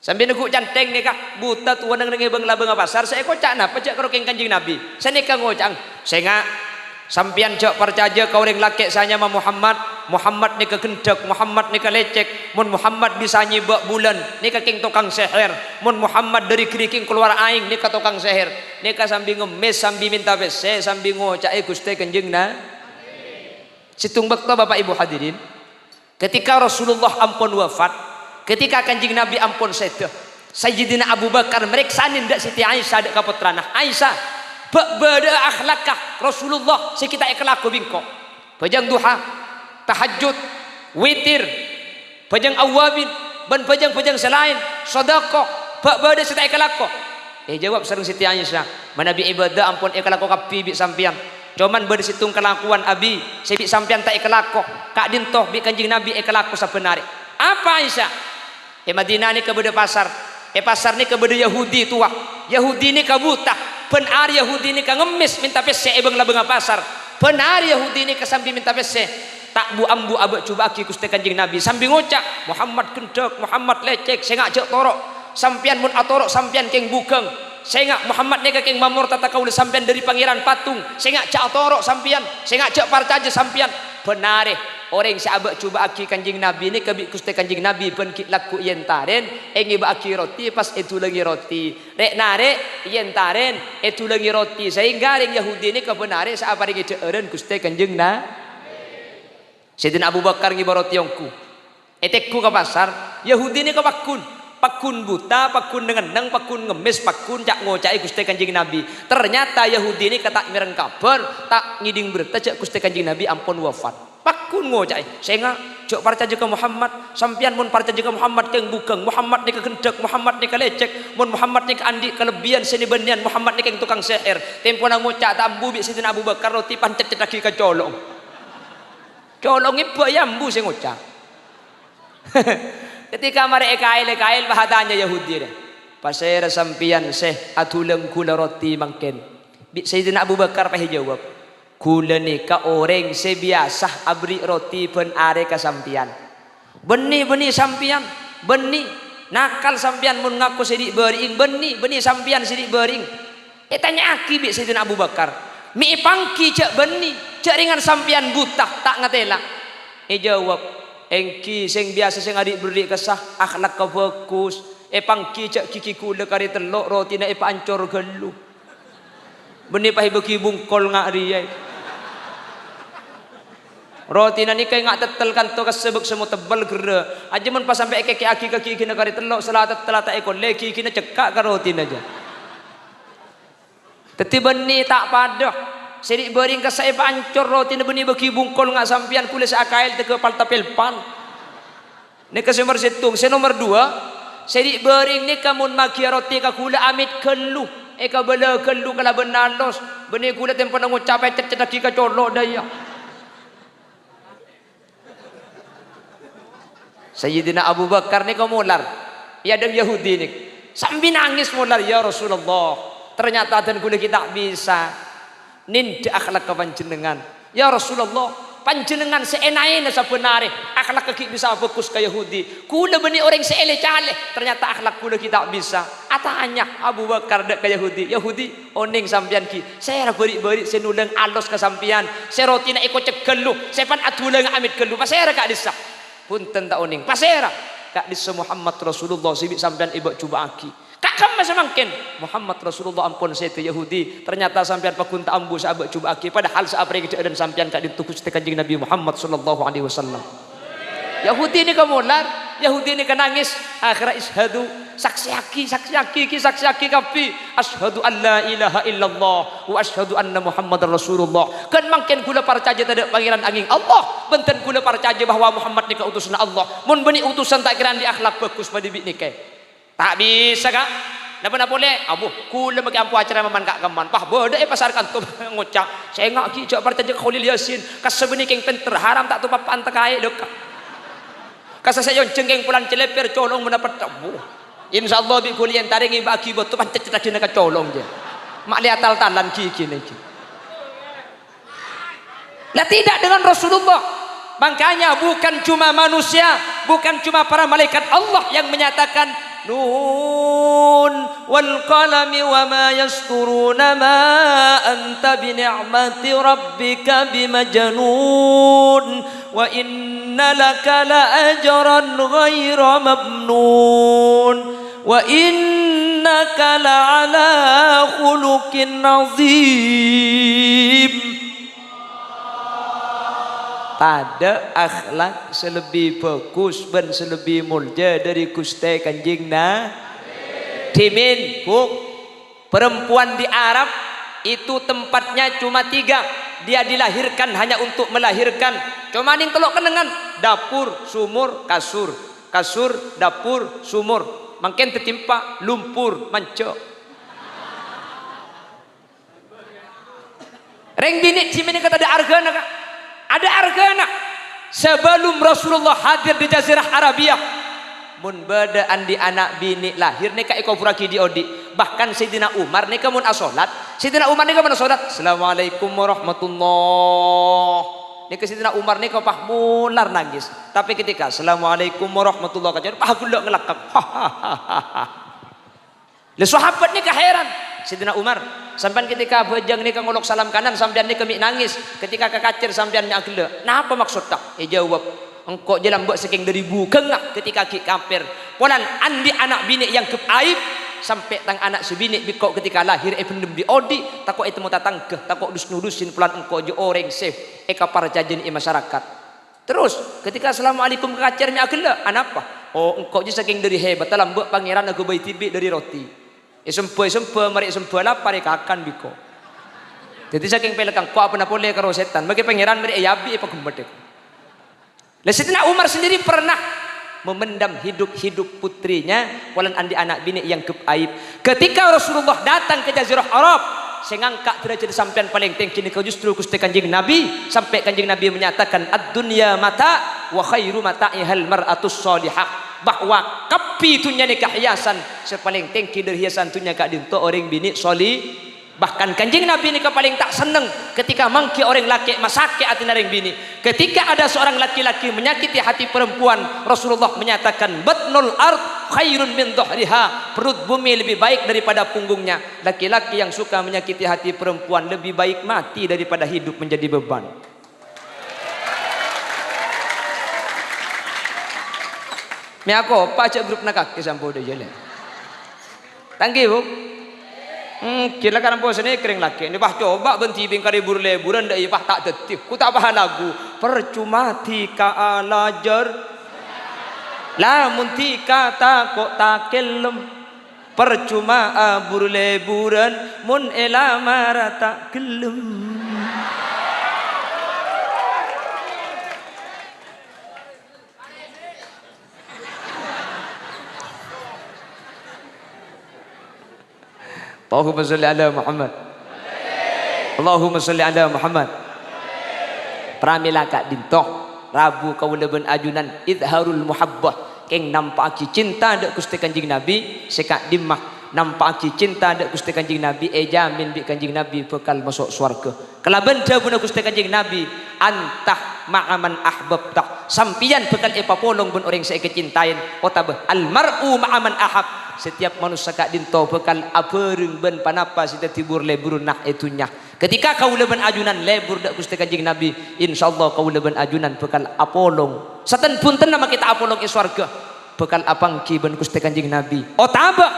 Sambi neggu' canthèng nèka, buta towa neng-neng è bâng-labângnga pasar, sè èkoca' napa jhâ' karo kèng Kanjeng Nabi. Sanèka ngoca'na, "Sènga', sampèyan jhâ' parcajâ ka orèng lakè' sè anyama Muhammad. Muhammad nèka ghendhâk, Muhammad nèka lècèk. Mon Muhammad bisa nyèbâ' bulân, nèka kèng tokang sèhèr. Mon Muhammad dâri ghârighi' kalowar aèng, nèka tokang sèhèr." Nèka sambi ngemmès, sambi mènta pèssè, sambi ngoca'è Ghustè Kanjeng Na-, Sèttong bâkto, Bapak Ibu hadirin, ketika Rasulullah ampon wafat, ketika Kanjeng Nabi ampon sèdhâ, Sayyidina Abu Bakar marèksanè dâ' Siti Aisyah, dâ' kapottrana, "Aisyah, bâ'-, bâdâ'â akhlakka Rasulullah sè ghi' ta' èkalako bi' engko'? Bhâjâng duha, tahajjud, witir, bhâjâng awwabin, bân bhâjâng-bhâjâng sè laèn, sodâko, bâ'-, bâdâ sè ta' èkalako?" Èjâwâb sareng Siti Aisyah, "Manabi ibâdâ ampon èkalako kabbhi bi' sampèyan. Coma bâdâ sèttong kalakowan, Abi, sè bi' sampèyan ta' èkalako, ka'dinto bi' Kanjeng Nabi èkalako sabbhân arè." "Apa, Aisyah?" "È Madinah nèka bâdâ pasar. È pasar nèka bâdâ Yahudi towa. Yahudi nèka buta. Bân arè Yahudi nèka ngemmès mènta pèssè è bâng-labângnga pasar. Bân arè Yahudi nèka sambi mènta pèssè. Ta' bu-ambu abâ'-jubâ'âghi Ghustè Kanjeng Nabi sambi ngoca', 'Muhammad ghendhâk, Muhammad lècèk, sènga' jhâ' toro'. Sampèyan mon atoro' sampèyan kèng bhughâng. Sènga' Muhammad nèka kèng mamortata kaulâ sampèyan dâri Pangèran patung. Sènga' jhâ' atoro' sampèyan, sènga' jhâ' parcajâ sampèyan.' Bân arè orèng sè abâ'-jubâ'âghi Kanjeng Nabi nèka bi' Ghustè Kanjeng Nabi bân ghi' lagghu' èentarèn, èngèbâ'âghi roti pas èdulângè roti. Rè'-narè' èentarèn, èdulângè roti, saèngghâ rèng Yahudi nèka bân arè sè aparèngè dhâ'ârân Ghustè Kanjeng Na-, Sayyidina Abu Bakar ngèbâ roti ongghu. Ètengghu ka pasar, Yahudi nèka pagghun. Pagghun buta, pagghun neng-enneng, pagghun ngemmès, pagghun ca'-ngoca'è Ghustè Kanjeng Nabi. Ternyata Yahudi nèka ta' mèreng kabhâr, ta' ngèdhing bhertâ jhâ' Ghustè Kanjeng Nabi ampon wafat. Pagghun ngoca'è, "Sènga', jhâ' parcajâ ka Muhammad. Sampèyan mon parcajâ ka Muhammad kèng bhughâng. Muhammad nèka ghendhâk, Muhammad nèka lècèk. Mon Muhammad nèka andi' kalebbiyân sè nè-bânnèyan, Muhammad nèka kèng tokang sèhèr." Tempowanna ngoca' ta' ambu bi' Sayyidina Abu Bakar, roti pancèt cèddhâghi ka colo'. Colo' ngèbâ ya ambu sè ngoca'. Ketika marè èkaèl-èkaèl, pas atanya Yahudi rè, "Pasèra sampèyan sè adulâng ghulâ roti mangkèn?" Bi' Sayyidina Abu Bakar pas èjâwâb, "Ghulâ nèka orèng sè biyasa aberri' roti bân arè ka sampèyan." "Bânnè, bânnè sampèyan, bânnè. Nakal sampèyan mon ngako sè dhi'-bâri'eng, bânnè, bânnè sampèyan sè dhi'-bâri'eng." Ètanya'aghi bi' Sayyidina Abu Bakar, "Mè' èpangghi jhâ' bânnè, jhâ' rèngan sampèyan buta, ta' ngatèla'?" Èjâwâb, "Èngghi, sèng biyasa sèng adi' berri' kassa, akhlakka bhâghus. Èpangghi jhâ' ghighi ghulâ karè tello', rotina èpaancor ghâllu. Bânnè pas èbâghi bungkol nga' rèya. Rotina nèka ènga' tèttèl kanto kassa bâk sè motebbel gherrâ. Ajâ mon pas sampè' èkèkè'aghi ka ghigina karè tello', sala tèttèlla ta' èkollè, ghigina cekka' ka rotina jâ." Dhâddhi bânnè ta' padâ. Sè dhi'-bâri'eng kassa èpaancor, rotina bânnè èbâghi bungkol nga' sampèyan, ghulâ sè akaèl tèghâ palta pelpan. Nèka sè nomer sèttong. Sè nomer duwâ', sè dhi'-bâri'eng nèka mon maghiyâ roti ka ghulâ amèt ghâllu, èkabâlâ ghâllu kalabân alos, bânnè ghulâ tempona ngoca' pècèt-cèddhâghi ka colo' dâ' iyâ. Sayyidina Abu Bakar nèka molar è adâ'na Yahudi nèka. Sambi nangès molar, "Ya Rasulullah, ternyata dân ghulâ ghi' ta' bisa nèndhâ akhlakka panjhennengngan. Ya Rasulullah, panjhennengngan sè èna-èna sabbhân arè, akhlakka ghi' bisa bhâghus ka Yahudi. Ghulâ bânnè orèng sè èlè-calè, ternyata akhlak ghulâ ghi' ta' bisa." Atanya Abu Bakar dâ' ka Yahudi, "Yahudi, onèng sampèyan ghi, sèra bâri'-bâri' sè nolâng alos ka sampèyan, sè rotina èkocèk ghâllu, sè pan adulânga amèt ghâllu, pasèra ka'dhissa'?" "Bhunten, ta' onèng." "Pasèra?" "Ka'dhissa' Muhammad Rasulullah sè bi' sampèyan èbâ'-jubâ'âghi." "Ka' kemma samangkèn?" "Muhammad Rasulullah ampon sèdhâ Yahudi. Ternyata sampèyan pagghun ta' ambu sè abâ'-jubâ'âghi, padahal sè aparèngè dhâ'ârân sampèyan ka'dinto Ghustè Kanjeng Nabi Muhammad sallallahu alaihi wasallam." Yahudi nèka molar, Yahudi nèka nangès. Akhèrra, "Isyhadu, saksèyaghi, saksèyaghi, ghi, saksèyaghi kabbhi. Asyhadu an la ilaha illallah wa asyhadu anna Muhammadar Rasulullah." Ghân mangkèn ghulâ parcajâ tadâ' Pangèran angèng Allah, bân dhân ghulâ parcajâ bahwa Muhammad nèka utusanna Allah. Mon bânnè utusan ta' kèra andi' akhlak bhâghus padâ bi' nèka. Ta' bisa, Ka'. Napa-napa polè? Abu, ghulâ makè ampo acara maman ka' kemman. Pas bâdâ è pasar kanto ngoca', "Sènga' ghi' jhâ' parcajâ ka Kholil Yasin. Kassa' bânnè kèng pènter, haram ta' topa' pantekaè, lho, Ka'." Kassa' sè èonjhâng kèng polana cèlèpèr, colong mènapèt, abu. Insyaallah bi' ghulâ èntarè ngibâ'âghi bâto pancet cèthagghina ka colong, jâ. Ma' lè atal-talan ghi-, ghi-, nèka. Nah, tidak dengan Rasulullah. Makanya bukan cuma manusia, bukan cuma para malaikat Allah yang menyatakan, "Nun wal qalami wa ma yasturuna, ma anta bi ni'mati rabbika bimajnun, wa inna laka la ajran ghaira mamnun, wa innaka la ala khuluqin azim." Tadâ' akhlak sè lebbi bhâghus bân sè lebbi molja dâri Ghustè Kanjeng Na-, Dhimèn, Bu. Perempuan di Arab itu tempatnya cuma tiga. Dia dilahirkan hanya untuk melahirkan. Coma nèng tello' kennengngan, dapur, sumur, kasur. Kasur, dapur, sumur. Mangkèn dhâddhi empa', lumpur, manjâ. Rèng binè' dhimèn nèka tadâ' arghâna, Ka'. Adâ' arghâna. Sabellum Rasulullah hadir di Jazirah Arabia, mon bâdâ andi' ana' binè' lahir nèka èkoburraghi dhi'-odhi'. Bahkan Sayyidina Umar nèka mon asolat, Sayyidina Umar nèka mon asolat, "Assalamualaikum warahmatullah." Nèka Sayyidina Umar nèka pas molar nangès. Tapè ketika, "Assalamualaikum warahmatullah," kacèr, pas ghellâ' ngalakak. Lè, sahabat nèka heran. "Sayyidina Umar, sampèyan ketika abhâjâng nèka ngolok salam kanan, sampèyan nèka mè' nangès. Ketika kakacèr, sampèyan mè' aghellâ'. Napa maksodda?" Èjâwâb, "Engko' jâ lambâ' sakèng dâri bhugângnga ketika ghi' kapèr. Polana andi' ana' binè' èangghep aib, sampè' tang ana' sè binè' bi' engko' ketika lahir èbhendhem dhi'-odhi', tako' ètemmo tatangghâ, tako' dus-nodusin polana engko' jâ orèng sè èkaparcajâna è masarakat." Terros, ketika assalamualaikum kakacèr mè' aghellâ', "Anapa?" "Oh, engko' jâ sakèng dâri hèbatta lambâ' Pangèran aghâbây dhibi' dâri roti. Èsembhâ-èsembhâ, marè èsembhâ lapar èkakan bi' engko'. Dâddhi sakèng pèlekka engko' apa-napa polè karo sètan. Makè Pangèran marè èyabi' èpaghemmet." Lah, Sayyidina Umar sendiri pernah memendam hidup-hidup putrinya polana andi' ana' binè' èangghep aib. Ketika Rasulullah datang ke Jazirah Arab, sè ngangka' derajat sampèyan palèng tèngghi nèka justru Ghustè Kanjeng Nabi, sampè' Kanjeng Nabi menyatakan, "Ad-dunya mata' wa khairu mata'ihal mar'atus shalihah," bahwa kabbhi dhunnya nèka hiasan, sè palèng tèngghi dâri hiasan dhunnya ka'dinto orèng binè' soli-, Bahkan Kanjeng Nabi nèka palèng ta' senneng ketika mangghi orèng lakè' masakè' atèna rèng binè'. Ketika ada seorang laki-laki menyakiti hati perempuan, Rasulullah menyatakan, "Batnul ard khairun min dhahriha." Perut bumi lebih baik daripada punggungnya. Laki-laki yang suka menyakiti hati perempuan lebih baik mati daripada hidup menjadi beban. Mè' akopa jhâ' grup nakakè sampon dâ' jâlâ. Tangghi, Bu? Hmm, gila karampo sènè kèrèng lakè'. Nè, pas coba bân dhibi' ka lebur-leburan, dâ' iyâ pas ta' dâddhi. Ku ta' pas lagu. Percuma dhika alajar. Lamon dhika tako' ta' kellem. Percuma abur-leburan, mon èlamara ta' ghellem. Allahumma sholli ala Muhammad. Allahumma sholli ala Muhammad. Pramèla ka'dinto, rabu kaulâ bân ajunan izharul muhabbah, kèng nampa'aghi cinta dâ' Ghustè Kanjeng Nabi, sè ka'dimma nampa'aghi cinta dâ' Ghustè Kanjeng Nabi, èjhâmin bi' Kanjeng Nabi bhâkal maso' sowarghâ. Kalabân dhâbuna Ghustè Kanjeng Nabi, "Anta ma'a man ahbabta." Sampèyan bhâkal èpapolong bân orèng sè èkacintaè, otabâ, "Al mar'u ma'a man ahab." Setiap manossa ka'dinto bhâkal abhâreng bân ponapa sè dâddhi bur-leburanna è dhunnya. Ketika kaulâ bân ajunan lebur dâ' Ghustè Kanjeng Nabi, insyaallah kaulâ bân ajunan bhâkal apolong. Saten-bhuntenna makè ta' apolong è sowarghâ, bhâkal apangghi bân Ghustè Kanjeng Nabi. Otabâ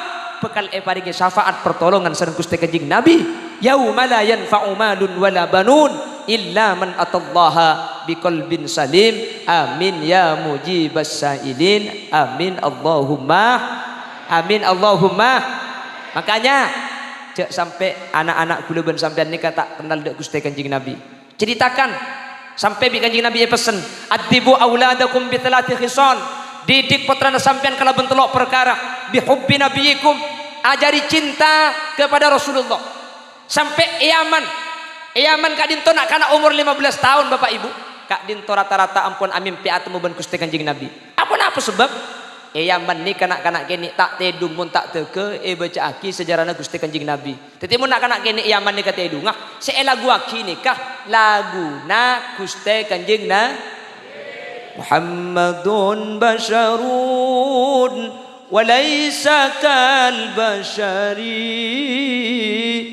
bhâkal èparèngè syafaat partolongan sareng Ghustè Kanjeng Nabi. "Yauma la yanfa'u malun wala banun illa man atallaha biqalbin salim. Amin ya mujibas sailin. Amin Allahumma. Amin Allahumma. Makanya, jhâ' sampè' ana'-ana' kaulâ bân sampèyan nèka ta' kennal dâ' Ghustè Kanjeng Nabi. Ceritakan, sampè' bi' Kanjeng Nabi èpessen, "Addibu auladakum bi thalathi khisal." Didik pottrana sampèyan kalabân tello' parkara, "Bi hubbi nabiyyikum", ajari cinta kepada Rasulullah. Sampè' è Yaman. È Yaman ka'dinto na'-kana' omor lima belas taon, Bapa' Ibu. Ka'dinto rata-rata ampon amèmpè atemmo bân Ghustè Kanjeng Nabi. Aponapa sabâb? È Yaman nèka na'-kana' kènè' ta' tèdung mon ta' dâgâ èbâca'aghi sejarana Ghustè Kanjeng Nabi. Dâddhi mon na'-kana' kènè' è Yaman nèka tèdunga, sè èlaguwaghi nèka laguna Ghustè Kanjeng Na-, "Muhammadun basyarun wa laisa kal basyari."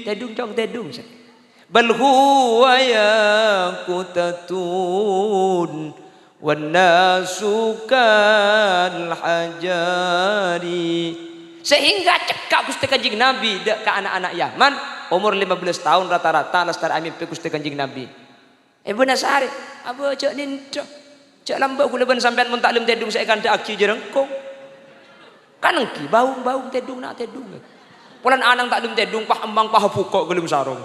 Tèdung, Cong, tèdung. "Bal huwa yaqutatun wan nasu kal hajari." Sehingga cekka' Ghustè Kanjeng Nabi dâ' ka ana'-ana' Yaman, omor lima belas taon rata-rata lastarè amèmpè Ghustè Kanjeng Nabi. Èbuna sarè, "Abâ, jhâ' nèndhâ. Jhâ' lambâ' kaulâ bân sampèyan mon ta' lem tèdung sè èkandhâ'aghi jârângkong." Kan èngghi, baung-baung tèdung na' tèdung. Polana ana'na ta' lem tèdung, pas emmang pas abhuko' ghâlem sarong.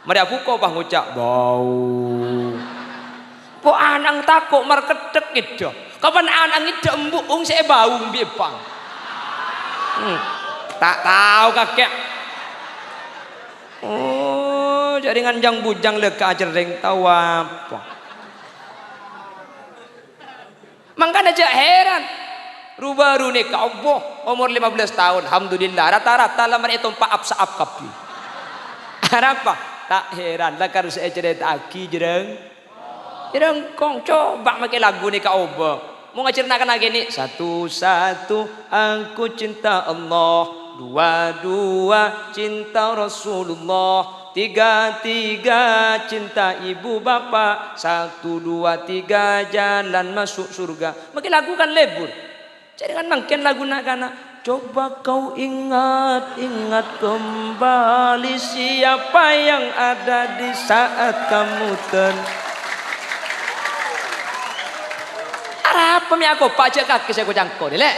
Marè abhuko' pas ngoca', "Baung." Po ana'na tako' markeddhek ngeddhâ. Kapan ana'na ngeddhâ embu'ung sè èbaung bi' eppang. Hmm. Ta' tao kakè. Oh, jhâ' rèng anjang bujang lè ka acerrèng tao apa. Mangkana jhâ' heran. Ru-bâru nèka obbo, omor lima belas taon, alhamdulillah, rata-rata la marè ètompa' ap-sa'ap kabbhi. Arapa? Ta' heran, lakar sè ècarèta'aghi jârâng-, jârângkong. Coba makè lagu nèka obbo. Mon ngajhâr na'-kana' kènè', "Satu-satu aku cinta Allah, dua-dua cinta Rasulullah, tiga-tiga cinta ibu bapak, satu, dua, tiga jalan masuk surga." Makè lagu kan lebur. Jârèngan mangkèn lagu na'-kana', "Coba kau ingat-ingat kembali siapa yang ada di saat kamu ten-" Arapa mè' akopa' jhâ' kakè sè ko-cangko, Lè'?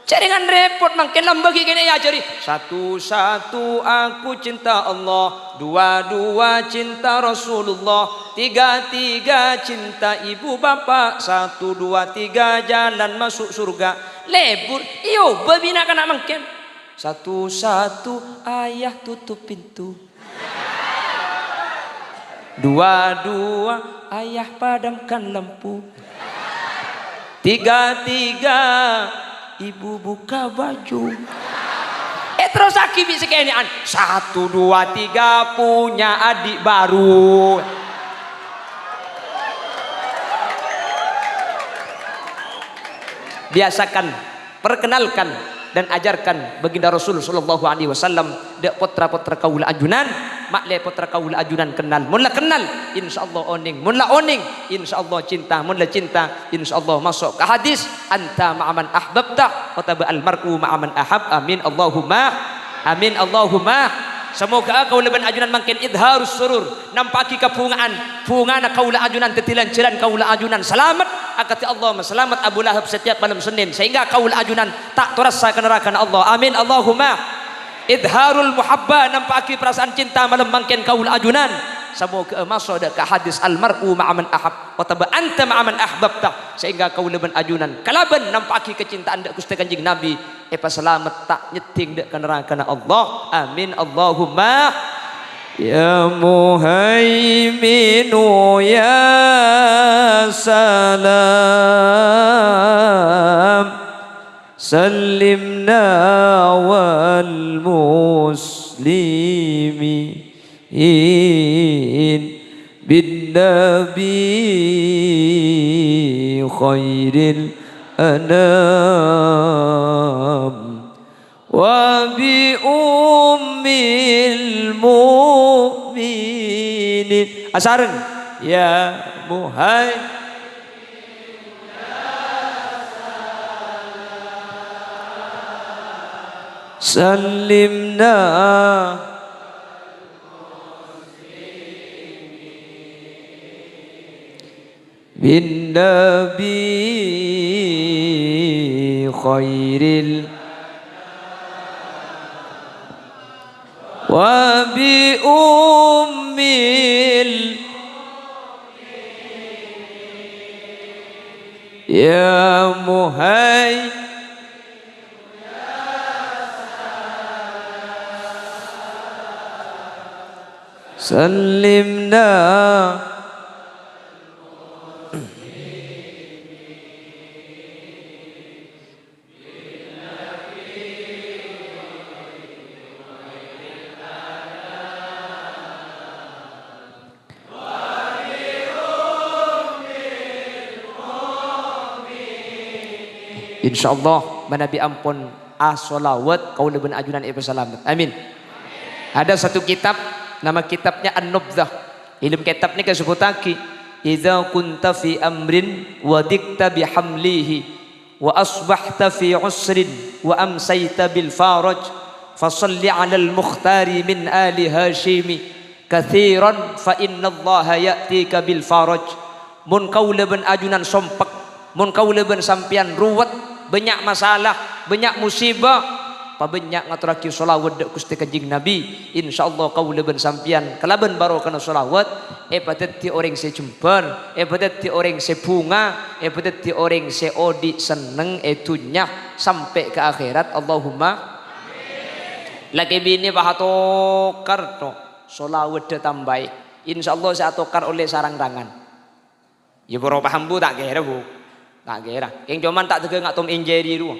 Jârèngan rèpot mangkèn lambâ' ghi' kènè' èajhâri. "Satu-satu aku cinta Allah, dua-dua cinta Rasulullah, tiga-tiga cinta ibu bapak, satu, dua, tiga jalan masuk surga." Lebur, èobâ bi' na'-kana' mangkèn. "Satu-satu ayah tutup pintu." Dua-dua ayah padamkan lampu. Tiga-tiga ibu buka baju. Eh, terus lagi bi' sakènè'an. Satu, dua, tiga, punya adik baru. Biasakan, perkenalkan dan ajarkan baginda Rasul sallallahu alaihi wasallam dâ' pottra-pottra kaulâ ajunan, ma'lè pottra kaulâ ajunan kennal. Mon la kennal, insyaallah onèng. Mon la onèng, insyaallah cinta. Mon la cinta, insyaallah maso' ka hadis, "Anta ma'a man ahbabta," otabâ "Al mar'u ma'a man ahab." Amin, Allahumma amin, Allahumma. Samoghâ'â kaulâ bân ajunan mangkèn idharus surur. Nampa'aghi kabhunga'an, bhungana kaulâ ajunan dhâddhi lanjhârân kaulâ ajunan salamet, akadhi Allah masalamet Abu Lahab setiap malem Senin, sehingga kaulâ ajunan ta' torassa ka narakana Allah. Amin, Allahumma. Idharul muhabba, nampa'aghi parasaan cinta malem mangkèn kaulâ ajunan. Samoghâ'â maso' dâ' ka hadis "Al mar'u ma'a man ahab," otabâ "Anta ma'a man ahbabta," sehingga kaulâ bân ajunan kalabân nampa'aghi kacintaan dâ' Ghustè Kanjeng Nabi, èpasalamet ta' nyeddhing dâ' ka narakana Allah. Amin, Allahumma. Ya Muhaiminu ya Salam, sallimna wal muslimin bin Nabi khairil anam wa bi ummil mu'minin. Asareng, ya Muhai. Sallimna. بالنبي خير ال-، وبأم ال-، يا مهيمن سلمنا. Insyaallah, manabi ampon asholawat, kaulâ bân ajunan èpasalamet. Amin. Ada satu kitab, nama kitabnya An-Nubdzah. È dâlem kitab nèka èsebbhuttaghi, "Idza kunta fi amrin wa dhiqta bi hamlihi, wa asbahta fi usrin, wa amsayta bil faraj, fa shalli 'alal mukhtari min ali Hasyimi katsiran, fa innallaha ya'tika bil faraj." Mon kaulâ bân ajunan sompek, mon kaulâ bân sampèyan ruwet, bânnya' masalah, bânnya' musibah, pabânnya' ngatorraghi sholawat dâ' Ghustè Kanjeng Nabi. Insyaallah kaulâ bân sampèyan kalabân barokana sholawat èpadâddhi orèng sè jembhâr, èpadâddhi orèng sè bhunga, èpadâddhi orèng sè odi' senneng è dhunnya sampè' ka akhèrat. Allahumma. Lakè binè pas atokar, to, sholawatta tambâi. Insyaallah sè atokar ollè sarang tangan. Iyâ, buru paham, Bu, ta' kèra, Bu. Ta' kèra. Kèng coma ta' dâgghâ' nga' Tom and Jerry rowa.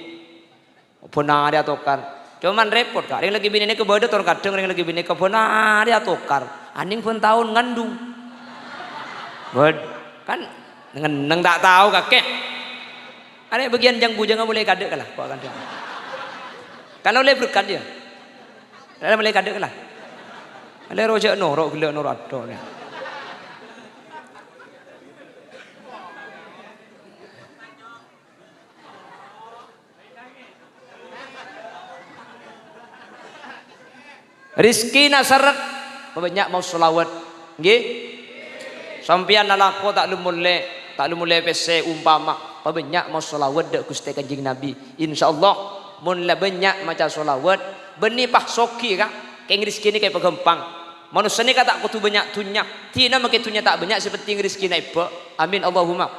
Bân arè atokar. Coma repot, Ka'. Rèng lakè binè nèka bâdâ tor kadhâng rèng lakè binè nèka bân arè atokar. Anèng bân taon ngandung. Bân, kan ngenneng ta' tao kakè. Arè bâgiyân jâng-bujângnga molaè kadâ' kala, kok kadâ'. Kan ollè berkat, yâ. Arè molaè kadâ' kala. Ollè rowa jhâ' noro', ghellâ' noro' adhu, yâ. Rizkina serret, pabânnya' maos sholawat. Ngghi? Sampèyan alako ta' lè-molè, ta' lè-molè pèssè umpama, pabânnya' maos sholawat dâ' Ghustè Kanjeng Nabi. Insyaallah, mon la bânnya' maca sholawat, bânnè pas soghi, Ka'. Kèng rizkina kèya paghâmpang. Manossa nèka ta' kodhu bânnya' dhunnya. Dhina makè dhunnya ta' bânnya', sè pentèng rizkina èbâ. Amin, Allahumma.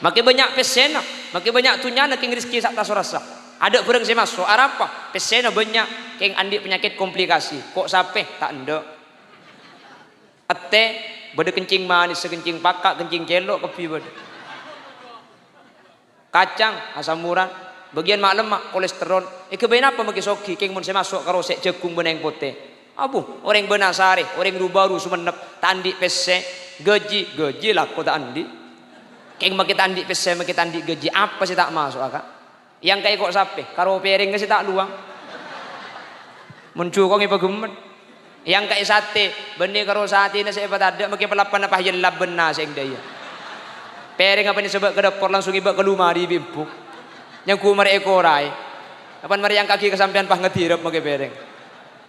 Makè bânnya' pèssèna, makè bânnya' dhunnyana, kèng rizki sa' taso-raso. Adâ' bhârâng sè maso', arapa? Pèssèna bânnya', kèng andi' panyakèt komplikasi. Kok sapè? Ta' endâ'. Ètè, bâdâ kencing manis, kencing paka', kencing cèlo', kabbhi bâdâ. Kacang, asam urat, bâgiyân ma'-lemma', kolesterol. Èghâbây napa makè soghi, kèng mon sè maso' karo sè jhâghung bân èng potè? Abu, orèng Banasari, orèng Rubaru, Songennep, ta' andi' pèssè, ghâji, ghâji lako ta' andi'. Kèng makè ta' andi' pèssè, makè ta' andi' ghâji, apa sè ta' maso'a, Ka'? Yang kaè ko' sapè, karo pèrèngnga sè ta' lowang. Mon jhukong èpaghemmet. Yang kaè satè, bânnè karo satèna sè èpatadâ', makè palappana pas yella bânna sè èng dâiyâ. Pèrèng apa nè sè bâ' ka dâpor, langsung èbâ' ka lumari bi' embu. Nyangghu marè èkoraè. Apa marè èangka'aghi ka sampèyan pas ngadirep makè pèrèng.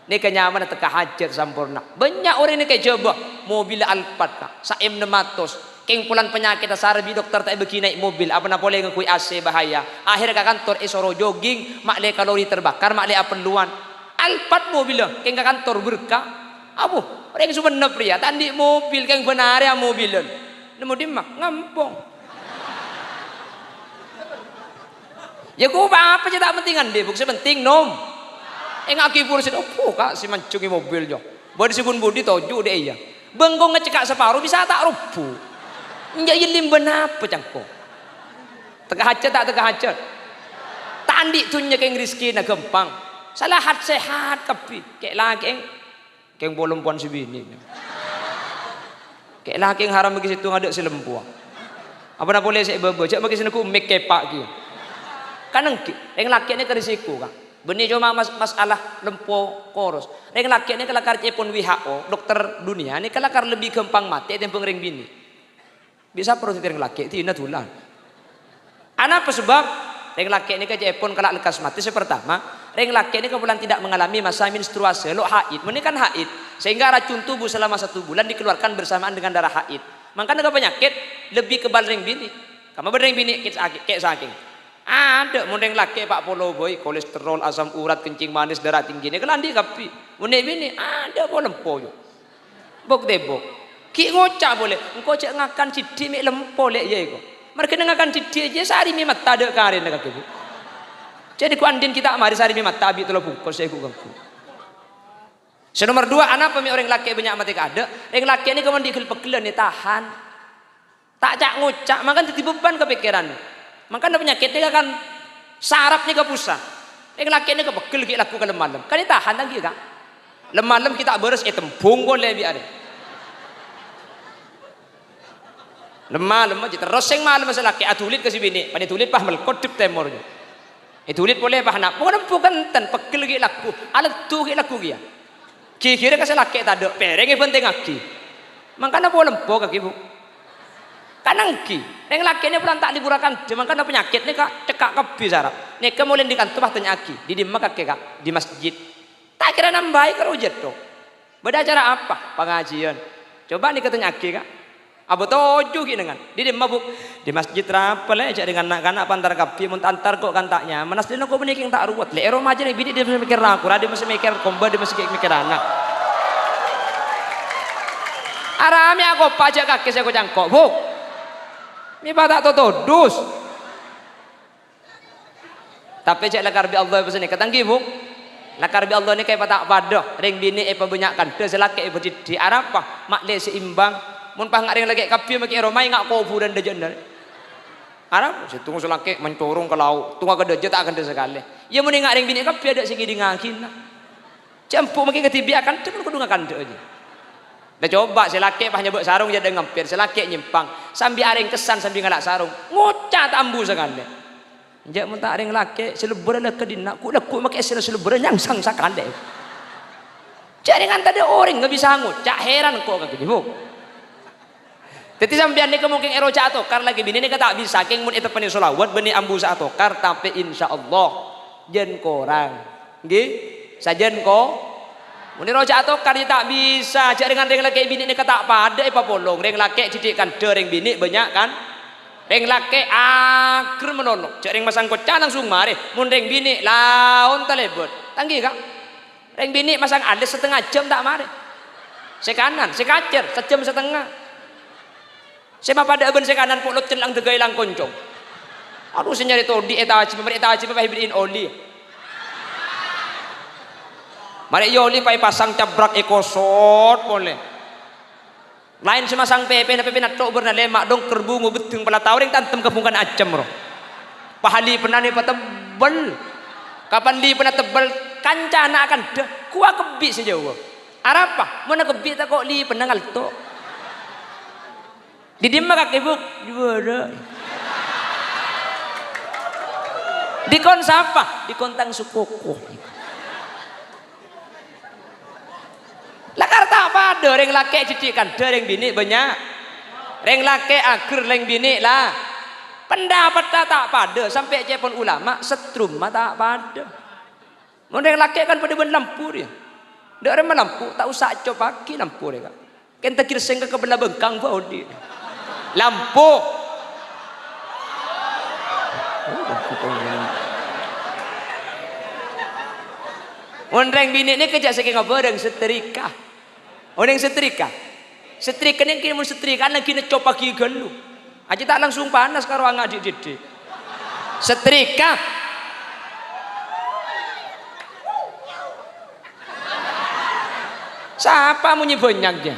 Nèka nyamana tekka hajat samporna. Bânnya' orèng nèka èjhâbâ mobil Alphard, Ka', sa M enam ratus. Kèng polana panyakèt asarè bi' dokter ta' èbâghi naè' mobil, apana polè ngangghuy A C bahaya. Akhèrra ka kantor èsoro jogging, ma'lè kalori terbakar, ma'lè apelluwan. Alphard mobilla, kèng ka kantor berkah. Abu, orèng Songennep rèya ta' andi' mobil, kèng bân arè amobilan. Nemmo dimma? Ngampong. Yâ, ko' apa-apa jhâ' ta' pentèng andi', Bu, sè pentèng nom. Ènga'aghi polè sè, "Opo, Ka', sè manjhengngè mobil, jâ?" Bâdâ sè bun budi toju' dâ' iyâ. Bengkong ngecekka' saparo bisa ta' robbhu. Enjâ' iyâ lèmbân apa cangko? Tekka hajat ta' tekka hajat? Ta' andi' dhunnya kèng rizkina ghâmpang. Salahat sehat kabbhi. Kè' lakè', kèng polompowan sè binè. Kè' lakè' haram makè sèttong adâ' sè lempowa. Apana polè sè bâbâ, jhâ' makè sè neggu' mik kepa' kèya. Kan engghi, rèng lakè' nèka risiko, Ka'. Bânnè coma mas-, masalah lempo koros. Rèng lakè' nèka lakar ca'èpon W H O, dokter dunia nèka lakar lebbi ghâmpang matè ètèmbhâng rèng binè'. Bisa pèro dhâddhi rèng lakè', dhina dhulân. Anapa sabâb? Rèng lakè' nèka ca'èpon kala' lekkas matè. Sè partama, rèng lakè' nèka polana tidak mengalami masa menstruasi, lo' haid. Mènè kan haid, sehingga racun tubuh selama satu bulan dikeluarkan bersamaan dengan darah haid. Mangkana ka panyakèt lebbi kebal rèng binè'. Kamma bâdâ rèng binè' kè' sakè', kè' sakèng. Adâ' mon rèng lakè' pa' polo bhâi, kolesterol, asam urat, kencing manis, darah tinggi, nèka la andi' kabbhi. Mon nè' binè', adâ' polempo, yo. Bok-tèbok. Ghi' ngoca' polè, "Engko' jhâ' ngakan siddhi mè' lempo lè' iyâ iko." Marghâna ngakan siddhi jâ' sarè mè' matta dâ' karèna kakè, Bu. Jadi ko' andi'na ghi' ta' marè sarè mè' matta abi' tello bungkos sè ghu-, ganggu. Sè nomer dua, anapa mè' orèng lakè' bânnya' matè kaadâ'? Rèng lakè' nèka mon dhi-, ghel-pegghellan ètahan. Ta' ca'-ngoca', mangkana dhâddhi beban ka pèkkèran. Mangkana panyakèt nèka kan saraf nèka pusat. Rèng lakè' nèka peggel ghi' lagghu ka lem-malem. Kan ètahan ta' ghi', Ka'? Lem-malem ghi' ta' bârâs ètembhung polè bi' arè. Lem-malem jâ' terros sèng malem sè lakè' adhulid ka sè binè', panè dhulid pas melkot dâp tèmor jâ'. Èdhulid polè pas na', pokokna bukan ten, peggel ghi' lagghu, aleddhu ghi' lagghu kèya. Ghighirâ ka sè lakè' tadâ', pèrèng èbhântèngngaghi. Mangkana polempo kakè, Bu. Kan èngghi, rèng lakè' nèka polana ta' lèbur akandhâ, mangkana panyakèt nèka cekka' kabbhi saraf. Nèka molaè dhi kanto pas tanya'aghi, "Dhi dimma kakè, Ka'?" "Dhi masjid." Ta' kèra nambâi karo jâ' to. "Bâdâ acara apa?" "Pangajiyân." "Coba nèka tanya'aghi, Ka'." Abâ' toju' ghi' nèngan. "Dhi dimma, Bu?" "Dhi masjid rapa, Lè', jhâ' rèng na'-kana' pantar kabbhi, mon ta' antar ko' kan ta' nyaman. Aslina ko' bânnè kèng ta' ruwet. Lè', è roma jâ' rèng binè' dhi mèkkèr ra-kora, dhi mèkkèr komba, dhi mèkkèr mèkkèr ana'." Aramè akopa jhâ' kakè sè ko-cangko', Bu. Mè' pa' ta' totodus. Tapè jhâ' lakar bi' Allah èpasanèka, ta' ghi, Bu? Lakar bi' Allah nèka èpa ta' padâ, rèng binè' èpabânnya' kandhâ, sè lakè' èpadhiddhi'. Arapa? Ma'lè seimbang. Mon pas nga' rèng lakè' kabbhi makè è roma, nga' kobhurân dâjâna. Arapa? Sèttong sè lakè' mancorong ka lao', tonga ka dâjâ ta' kandhâ sakalè. Iyâ, mon nga' rèng binè' kabbhi adâ' sè ngèdingngaghi, na. Cè' embu' makè kadhibi' akandhâ, mon kodhu ngakandhâ jâ. Lah, coba sè lakè' pas nyabâ' sarong jâ' dâ' ngampèr, sè lakè' nyèmpang, sambi arèngkessan, sambi ngala' sarong, ngoca' ta' ambu sakalè. Jâ' mon ta' rèng lakè', sè lebbhârâ la kadinna', ghu'-lagghu' makè essèna sè lebbhârâ nyangsang sakalè. Jâ' rèng tadâ' orèng bisa ngoca', heran ko' kakè, Bu. Dhâddhi sampèyan nèka mungkin è roja atokar lakè binè nèka ta' bisa, kèng mon èteppa'na sholawat bânnè ambu sè atokar, tapè insyaallah jân korang. Ngghi? Sajân ko-, mon è roja atokar jâ' ta' bisa, jâ' rèng-, rèng lakè binè nèka ta' padâ èpapolong, rèng lakè' dhiddhi' kandhâ, rèng binè' bânnya' kan-, rèng lakè' ager malolo, jâ' rèng masang koca langsung marè, mon rèng binè' laon talèbât. Ta' ngghi, Ka'? Rèng binè' masang alis satengnga jam ta' marè. Sè kanan, sè kacèr, sajam satengnga. Sè mapadâ'â bân sè kanan polot cellèng dâgâ èlang koncong. Adu, sè nyarè todi' ètajhi, marè ètajhi pas èberri'in oli. Marè èoli pas èpasang cabrak èkosot polè. Laèn sè masang pèpèna, pèpèna tho' bârna lèma', dongker bungo beddheng pala tao rèng tantem ka bungkana ajâm ro. Pas lipennanè patebbel. Kapan lipenna tebbel, kancana akandhâ, kowa kebbi' sè jâuwâ. Arapa? Mon akebbi' tako' lipenna ngalto'. Dhi dimma kakè, Bu'? Dhi bârâ'. Dhikon sapa? Dhikon tang sokoko. Lakar ta' padâ, rèng lakè' dhiddhi' kandhâ, rèng binè' bânnya'. Rèng lakè' ager, rèng binè' la. Pendapatta ta' padâ, sampè' ca'èpon ulama, settrumma ta' padâ. Mon rèng lakè' kan padâ bân lampu rèya. Dâ' remma lampu, ta' osa ècopaghi lampu rèya, Ka'. Kèng ta' girsèng ka kebella bengkang bâ' odi'. Lampu. Mon rèng binè' nèka jâ' sakènga bhârâng setrika. Onèng setrika? Setrika nèng kèng mon setrika laghi neccopaghi ghâllu. Ajâ ta' langsung panas karo anga' dhi'-dhiddhi'. Setrika. Sapa monyè bânnya' jâ?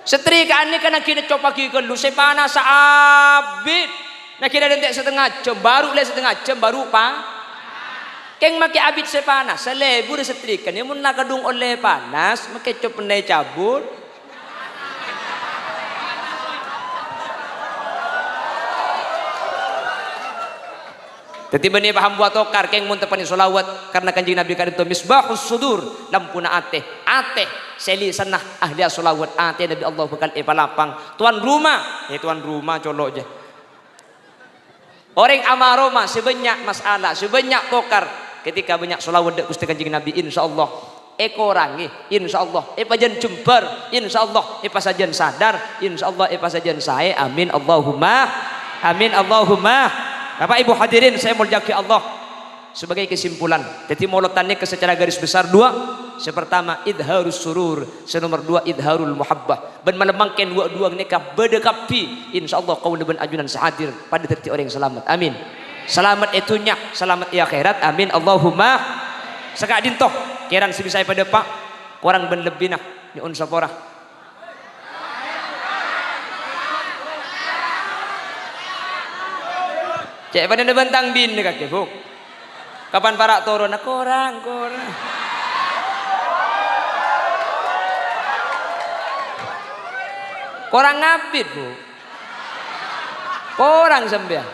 Setrika nèka naghi neccopaghi ghâllu sè panassa abit. Naghi dântè' satengnga jâm, bhuru lè satengnga jâm, bhuru pa-, kèng makè abit sè panas, sè lebur setrika nè mon la kadhung ollè panas, makè copennè cabut. Dhâddhi bânnè paham buah tokar, kèng mon teppa'na sholawat, karna Kanjeng Nabi ka'dinto misbahus sudur, lampuna atè. Atè, sè lisanna ahli sholawat, atèna bi' Allah bhâkal èpalapang. Tuan rumah, eh, tuan rumah colo' jâ. Orèng ama roma sè bânnya' masalah, sè bânnya' tokar, ketika bânnya' sholawat dâ' Ghustè Kanjeng Nabi, insyaallah èkorangè, insyaallah èpajân jembhâr, insyaallah èpasajân sadar, insyaallah èpasajân saè. Amin Allahumma amin Allahumma. Bapak Ibu hadirin sè èmoljâ'aghi Allah, sebagai kesimpulan, dhâddhi molodhân nèka secara garis besar dua. Sè pertama, idharus surur. Sè nomor dua, idharul muhabbah. Bân malem mangkèn wâ' duwâng nèka bâdâ kabbhi. Insyaallah kaulâ bân ajunan sè hadir padâ dhâddhi orèng salamet. Amin. Salamet è dhunnya, salamet è akhèrat. Amin. Allahumma. Saka'dinto, kèran sè bisa èpadâpa', korang bân lebbina, nyo'on sapora. Cè' padâna bân tang binè kakè, Bu. Kapan para' toronna, "Korang, korang." Korang abit, Bu. Korang sampèyan.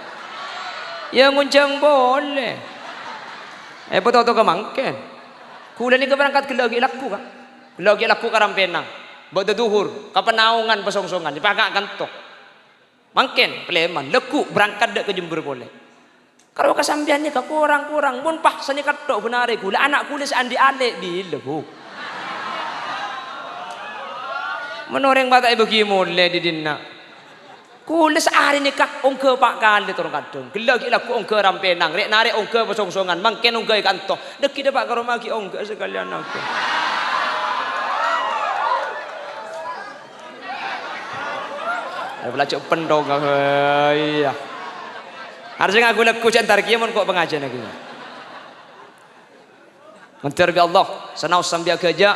Iyâ, ngonjhâng polè. Èpatotoghâ mangkèn. Kaulâ nèka berangkat ghellâ' ghi' lagghu, Ka'. Ghellâ' ghi' lagghu ka Rampènang. Bâdâ dhuhur, ka Panaongan, pasongsongan, èpaka' kanto. Mangkèn, palèman, lagghu, berangkat dâ' ka Jember polè. Karo ka sampèyan nèka korang-korang, mon pas sanèka tok bân arè ghulâ, ana' ghulâ sè andi' alè' bilâ, Bu? Mon orèng pata'è bâgi molè dhi' dinna'. Ghulâ saarè nèka ongghâ pa' kalè tor kadhâng. Ghellâ' ghi' lagghu ongghâ Rampènang, rè'-narè' ongghâ pasongsongan, mangkèn ongghâ è kanto. Dhâggi' dâpa' ka roma ghi' ongghâ sakalèyan ongghâ. Ayo, bâlâjâ pentong, iyâ. Harus ngaku lagghu cè' entar kèya mon ko' pangajiân kèya. Mandhâr bi' Allah, sanaos sampè' aghâjâ'.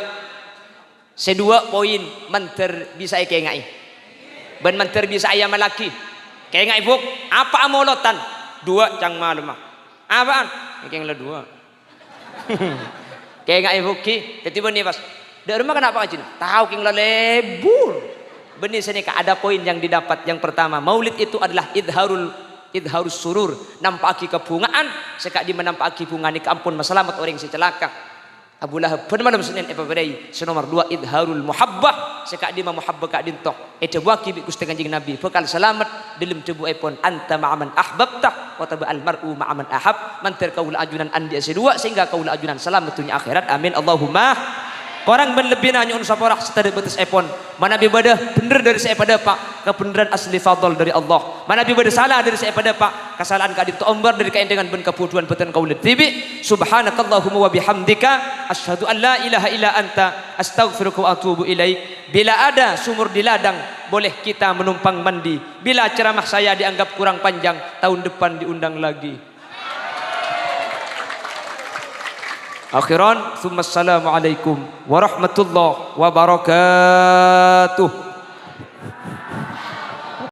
Sè duwâ' poin mandhâr bisa èkaènga'è. Bân mandhâr bisa èamallaghi. Kaènga'è, Bu', apa'a molodhân? Duwâ' cang malemma. Apa'an? Èkèng la duwâ'. Kaènga'è, Bu', ghi. Dhâddhi bânnè pas, "Dâ' remma kenapa ngajhina?" "Tao kèng la lebur." Bânnè sanèka ada poin yang didapat. Yang pertama, maulid itu adalah idharul, idharus surur. Nampa'aghi kabhungaan, sè ka'dimma nampa'aghi bhunga nèka ampon masalamet orèng sè calaka. Abu Lahab bân malem Sennèn èpabârâi. Sè nomor dua, idharul muhabbah. Sè ka'dimma muhabbah ka'dinto. Èdhâbuwâghi bi' Ghustè Kanjeng Nabi, bhâkal salamet dâlem dhâbuèpon, "Anta ma'a man ahbabta, wa taba'al mar'u ma'a man ahab." Mandhâr kaulâ ajunan andi'â sè duwâ', sehingga kaulâ ajunan salamet dhunnya akhèrat. Amin, Allahumma. Korang bân lebbina nyo'on sapora sè tadâ' bâtessèpon. Manabi bâdâ bhendher dâri sè èpadâpa', kabhendherran asli fadl dâri Allah. Manabi bâdâ sala dâri sè èpadâpa', kasala'an ka'dinto ombâr dâri kaèntèngan bân kabhudhuwân bhâdhân kaulâ dhibi'. Subhanakallahumma wa bihamdika, asyhadu an la ilaha illa anta, astaghfiruka wa atubu ilaik. Bila ada sumur di ladang, boleh kita menumpang mandi. Bila ceramah saya dianggap kurang panjang, tahun depan diundang lagi. Akhiran, tsumma assalamualaikum warahmatullahi wabarakatuh.